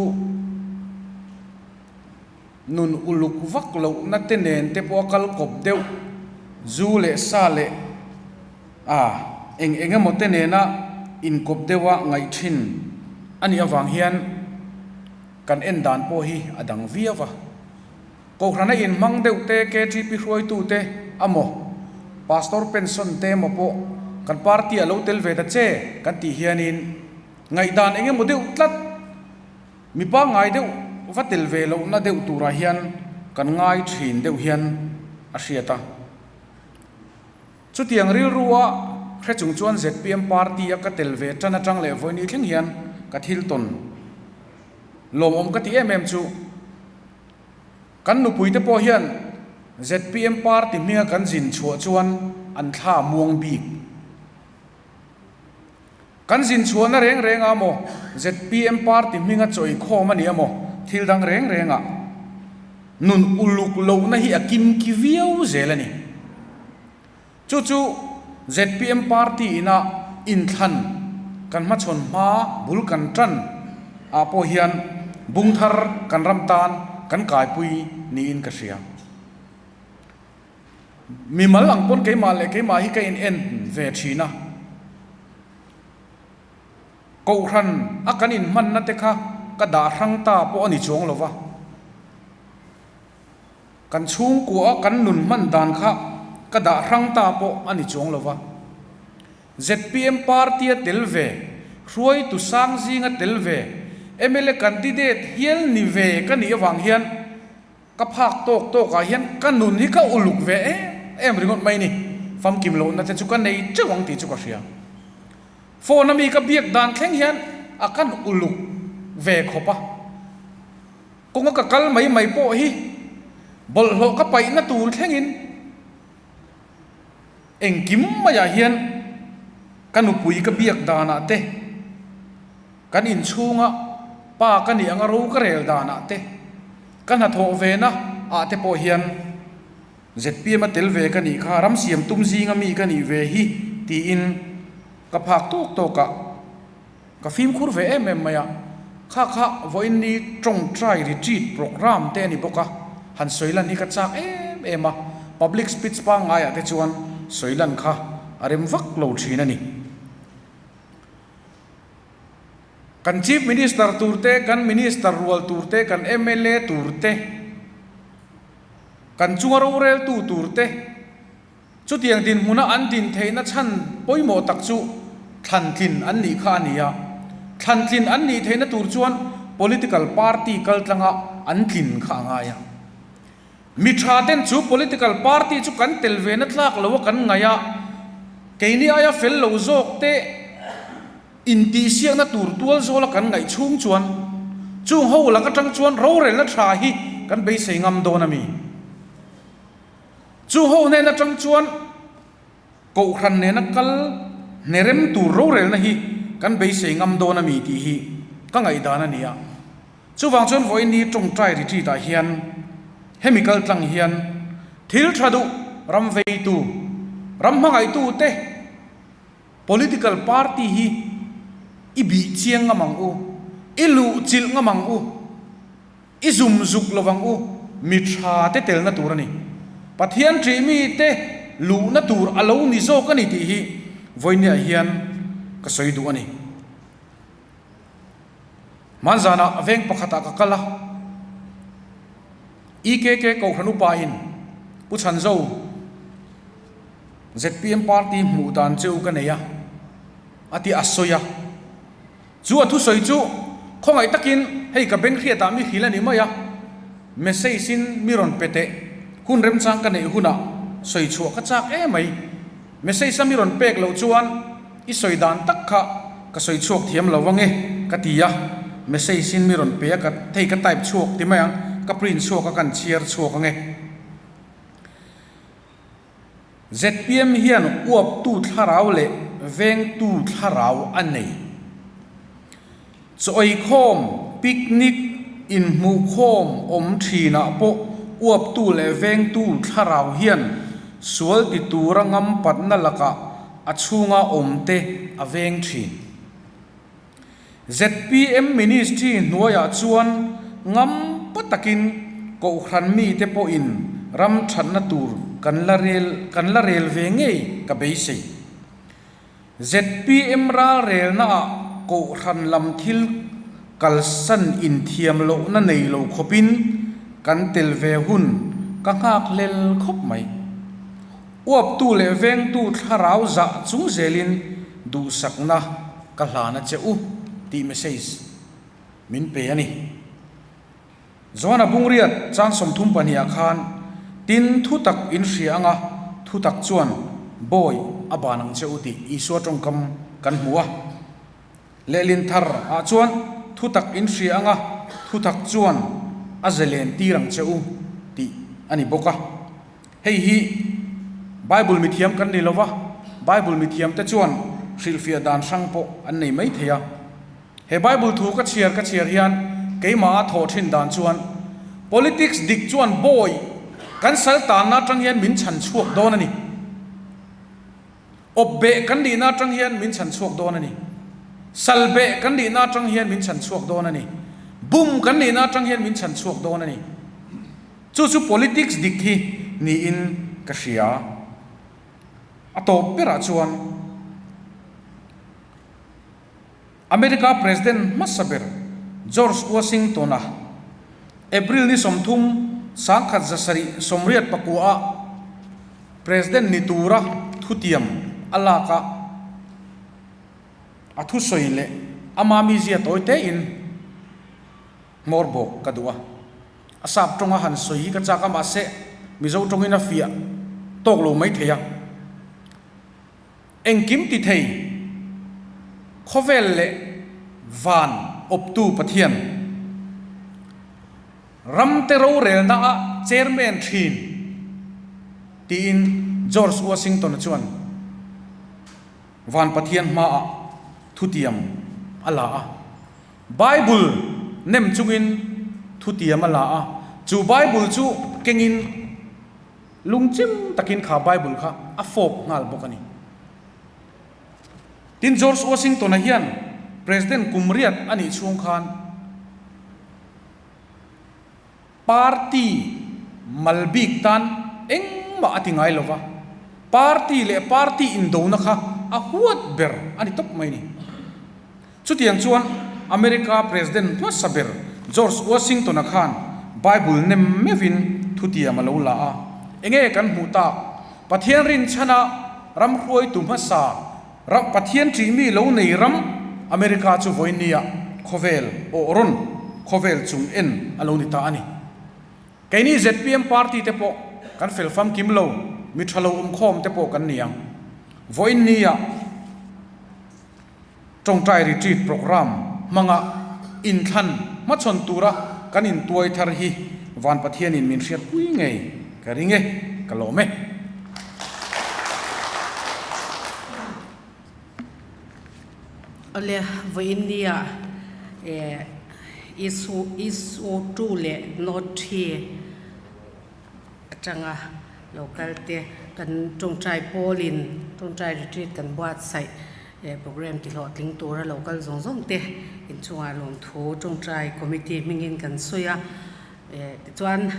nun uluk vak lohna te nen te pawh a kal kawp deuh, zu leh sa leh a eng eng emaw te nena inkawp deuha ngaih thin a nih avang hian kan en dan pawh hi a dang viau a. Kohhrana inhmang deuh te, KTP hruaitu te amaw, Pastor pension te emaw pawh kan party a lo tel ve ta che kan tih hianin ngaihdan eng emaw deuh tlat mi pangngai deuh va tel ve lohna deuh turah hian kan ngai thin deuh hian a hriat a. Chutiang rilrua hre chung chuan zpm party a ka tel ve tan atang leh vawiin thleng hian ka thil tawn lawmawm ka ti em em chu kan nupuite pawh hian zpm party hminga kan zin chhuah chuan an thla muang bik. Kan zin chhuahna reng reng ah maw zpm party hminga chawi khawm a ni emaw thil dang reng reng ah nun uluk lohna hi a kim ki viau zel a ni. Chu chu zpm party ina inthlan kan hmachhawn hma bul kan tan ah pawh hian bung thar kan ram tan kan kaipui niin ka hria. Mimal ang pawn keimah leh keimah hi ka in en ve thin a. Kohhran a kan in hmanna te kha ka dah hrang ta pawh a ni chuang lo va. Kan chhungkua a kan nun hman dan kha ka dah hrang ta pawh a ni chuang lo va. Zpm party a tel ve, hruaitu sang zinga tel ve, mla candidate hial ni ve ka nih avang hian, Ka phak tawk tawkah hian ka nun hi ka uluk ve em em ringawt mai ni. Famkim lohna te chu ka nei teuh ang tih chu ka hria. Phone a mi ka biak dan thleng hian a kan uluk ve khawp a. Kawnga ka kal mai mai pawh hi bawlhhlawh ka paihna tur thlengin engkim maiah hian ka nupui ka biak danah te, Kan inchhunga pa ka nih anga ro ka rel danah te, ka hnathawh vena ah te pawh hian zpm a tel ve ka nih kha, ram siam tum zinga mi ka nih ve hi tiin ka phak tawk tawk a, ka fimkhur ve em em mai a. Kha kha vawiin ni tawngtai retreat programme te a ni bawk a, han sawi lan hi ka chak em em a, public speech pangngaiah te chuan sawi lan kha a rem vak lo thin a ni. Kan Chief Minister tur te, kan Minister rual tur te, kan mla tur te, kan chunga roreltu tur te, chutiang dinhmuna an din theihna chhan pawimawh tak chu thlantlin an nih kha a ni a. Thlantlin an nih theihna tur chuan political party kaltlanga an tlin kha a ngai a. Mi tha ten chu political party chu kan tel ve na tlak lo a kan ngaih a, keini aia fel lo zawk te intihsiakna tur tual zawl a kan ngaih chhung chuan chung ho lak atang chuan rorelna tha hi kan beisei ngam dawn a mi? Chung ho hnen atang chuan kohhran nena kal hnerem tur rorelna hi kan beisei ngam dawn a mi tih hi ka ngaihdan a ni a. Chuvang chuan vawiin ni tawngtai retreat ah hian hemi kal tlang hian thil tha duh ram veitu, ram hmangaihtu te political party hi i bih chiang ngam ang u, i luh chilh ngam ang u, i zum zuk lo vang u, mi tha te telna tur a ni. Pathian ṭih mi te luhna tur a lo ni zawk a ni tih hi vawiin ah hian ka sawi duh a ni. Hmanzanah veng pakhatah ka kal a, EKK Kohhran upain Pu Chhanzo zpm party hmuh dan cheu ka nei a, a ti a sawi a. Chu a thusawi chu khawngaih takin hei ka beng hriatah mi hrilh a ni mai a, message in mi rawn pe teh, hun remchang ka neih hunah sawi chhuah ka chak emai, message a mi rawn pek loh chuan I sawi dan tak kha ka sawi chhuak thiam lo ange ka ti a, message in mi rawn pe a ka hei ka type chhuak ti mai ang, ka print chhuak a kan chhiar chhuak ange. Zpm hian uaptu thlarau leh vengtu thlarau a nei. Chaw eikhawm, picnic, inhmuhkhawm awm thinah pawh uaptu leh vengtu thlarau hian sual ti tura ngampatna lakah a chhunga awmte a veng thin. Zpm Ministry hnuaiah chuan ngampa takin Kohhran mite pawhin ram thatna tur kan la rel kan la rel ve ngei ka beisei. Zpm ralrelnaah Kohhran lam thil kalsan inthiam lohna nei lo khawpin kan tel ve hun ka nghak hlel khawp mai. Uaptu leh vengtu thlarau zah chung zelin duhsakna ka hlan a che u tih message min pe a ni. Johana Bungriat chang 32 ah khan tin thutak in hria anga thutak chuan bawi a ban ang che u tih Isua tawngkam kan hmu a. Lehlin thar ah chuan thutak in hria anga thutak chuan a zelen tir ang che u tih a ni bawk a. Hei hi Bible mithiam kan ni lo va, Bible mithiamte chuan hrilhfiah dan hrang pawh an nei mai thei a. He Bible thu ka chhiar ka chhiar hian keimah a thawh thin dan chuan politics dik chuan bawi kan sal tanna atang hian min chhan chhuak dawn a ni. Awp beh kan nihna atang hian min chhan chhuak dawn a ni. Sal beh kan nihna atang hian min chhan chhuak dawn a ni. Bum kan nihna atang hian min chhan chhuak dawn a ni. Chu chu politics dik hi niin ka hria. A tawp berah chuan America President hmasa ber George Washington-a April ni 30, 1789-ah President ni tura thutiam a lak a, a thusawi leh ama mizia tawi tein hmawr bawk ka duh a. A sap tawnga han sawi hi ka chak a, mahse Mizo tawngin a fiah tawk lo mai thei a. Engkim ti thei, khawvel leh van awptu Pathian, ramte rorelna ah chairman thin tiin George Washington-a chuan van Pathian hmaah thutiam a la a. Bible nem chungin thutiam a la a, chu Bible chu kengin Lungchim takin kha Bible kha a fawp nghal bawk a ni. Tin, George Washington-a hian President kum riat a nih chhung khan party mal bik tan engmah a ti ngai lo va, party leh party indona kha a huat ber a ni tawp mai a ni. Chutiang chuan. America President hmasa ber George Washington-a khan Bible nem meuhin thutiam a lo la a. Enge kan hmuh tak? Pathian rinchhana ram hruaitu hmasa ram Pathian ṭihmi lo nei ram America chu vawinia khawvel awh rawn khawvel chung en a lo ni ta a ni. Keini zpm party te pawh kan fel famkim lo, mi ṭha lo awmkhawm te pawh kan ni ang. Vawinia Ṭawngṭai Retreat Programme hmanga inthlan hmachhawn tura kan intuai thar hi Van Pathianin min hriatpui ngei ka ring e, ka lawm e. Awle, vawiin nia Isu Isu 2 leh Note 3 atanga lo kal te kan tawngtai pawlin tawngtai retreat kan buatsaih program ti hlawhtling tura lo kal zawng zawng te inchungah lawmthu tawngtai committee hmingin kan sawi a tichuan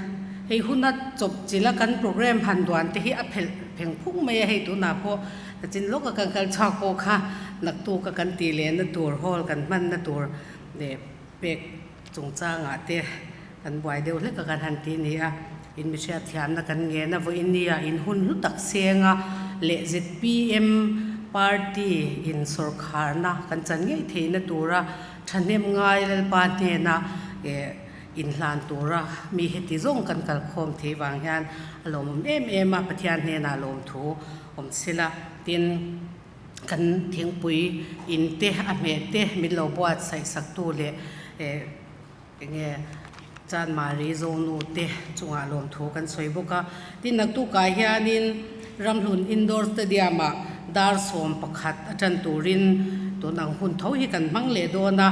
hei huna chawp chila kan program han duan te hi a phelh pheng phung mai a hei tunah pawh nachin lawka kan kal chhuak pawh kha naktuk a kan tih lehna tur hall kan hmanna tur leh pek chungchangah te kan buai deuh hlek a kan han ti ni a, in mi hriatthiamna kan ngen a, vawiin nia in hun hlu tak seng a leh zpm party in sawrkharna kan chan ngei theihna tura thahnem ngai Lalpa hnena eh inhlan tura mi heti zawng kan kalkhawm thei vang hian a lawmawm em em a, Pathian hnenah lawmthu awm sila tin. Kan thingpui in te a hmeh te min lo buatsaih sak tu leh eh enge Chanmari Zonu te chungah lawmthu kan sawi bawk a. Tin naktukah hianin Ramhlun Indoor Stadium ah dar 11 a tan turin tun ang hun tho hi kan hmang leh dawn a.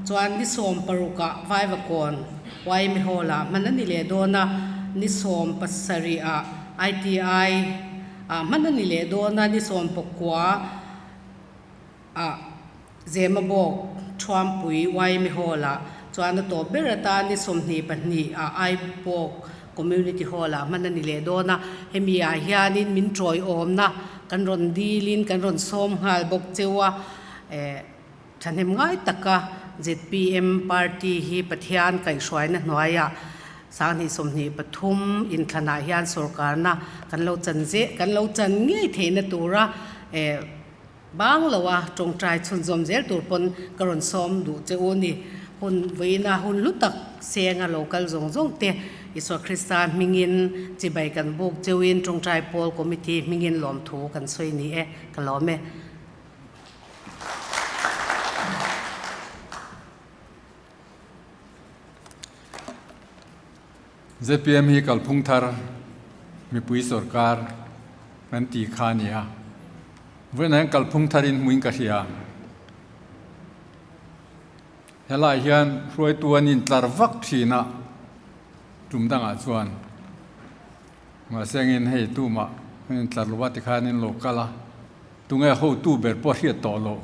Chuan ni 16 ah Vaivakawn YMA Hall ah hman a ni leh dawn a, ni 17 ah ITI Ah hman a ni leh dawn a, ni 19 ah Zemabawk Thuampui YMA Hall ah chuan a tawp ber atan ni 22 ah Aibawk Community Hall ah hman a ni leh dawn a, hemi ah hianin min tawiawmna kan rawn dilin kan rawn sawm nghal bawk cheu a, eh thahnem ngai taka zpm party hi Pathian kaihhruaina hnuaiah 2023 inthlanah hian sorkarna kan lo chan zeh kan lo chan ngei theihna tura eh bang loa tawngtai chhunzawm zel tur pawn ka rawn sawm duh che u ni. Hun vawiina hun hlu tak senga lo kal zawng zawng te Isua Krista hmingin chibai kan buk cheuin tawngtai pawl committee hmingin lawmthu kan sawi ni e, ka lawm e. Zpm hi kalphung thar mipui sorkar kan tih kha a ni a, vawiinah hian kalphung tharin hmuin ka hria. Helaiah hian hruaitu an intlar vak thin a, tum dangah chuan mahse engin hei tumah an intlar lo a tikhan in lo kal a, tunge hotu ber pawh hriat tawh loh.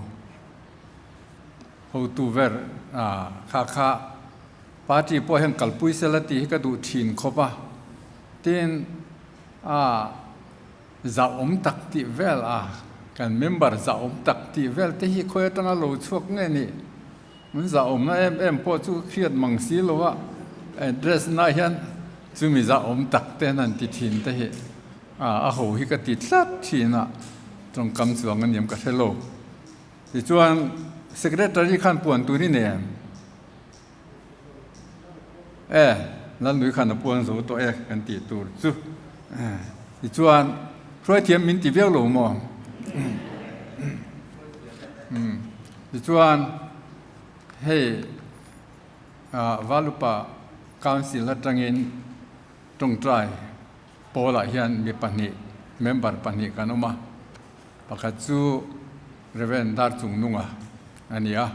Hotu ber kha kha party pawh hian kalpui sela tih hi ka duh thin khawp a, tin a zahawm tak tih vel a, kan member zahawm tak tih vel te hi khawi atanga lo chhuak nge ni, an zahawmna em em pawh chu hriat mang si lo a, address na hian chumi zahawm tak te hian an ti thin te hi a ho hi ka ti tlat thin a, tawngkam chuang a niam ka hre lo. Tichuan Secretary khan puan tur i nei em? E, Lalnui khan a puan zo tawh e kan tih tur chu. Tichuan hruaithiam min ti viau lo maw? Tichuan hei Valupa Council atangin tawngtai pawlah hian mi pahnih, member pahnih kan awm a. Pakhat chu Rev. Darchungnunga a ni a,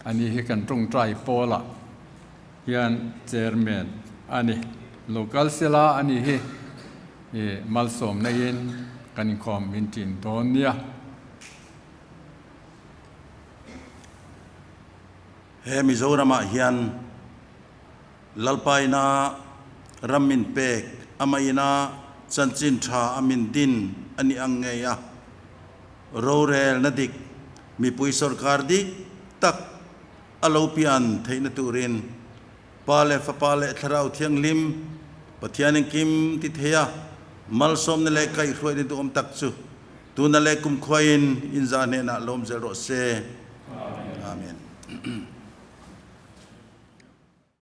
ani hi kan tawngtai pawlah hian Chairman a ni. Local sela a ni hi i malsawm naiin kan inkhawm min tin dawn nia. He Mizoramah hian Lalpaina ram min pek, amaina chanchin tha a min din a ni ang ngei a. Rorelna dik, mipui sorkar dik tak a lo pian theihna turin Pa leh Fapa leh Thlarau Thianghlim Pathian engkim ti thei a, malsawmna leh kaihhruaina duhawm tak chu tuna leh kumkhuain inzah hnenah lawm zel rawh se. Amen.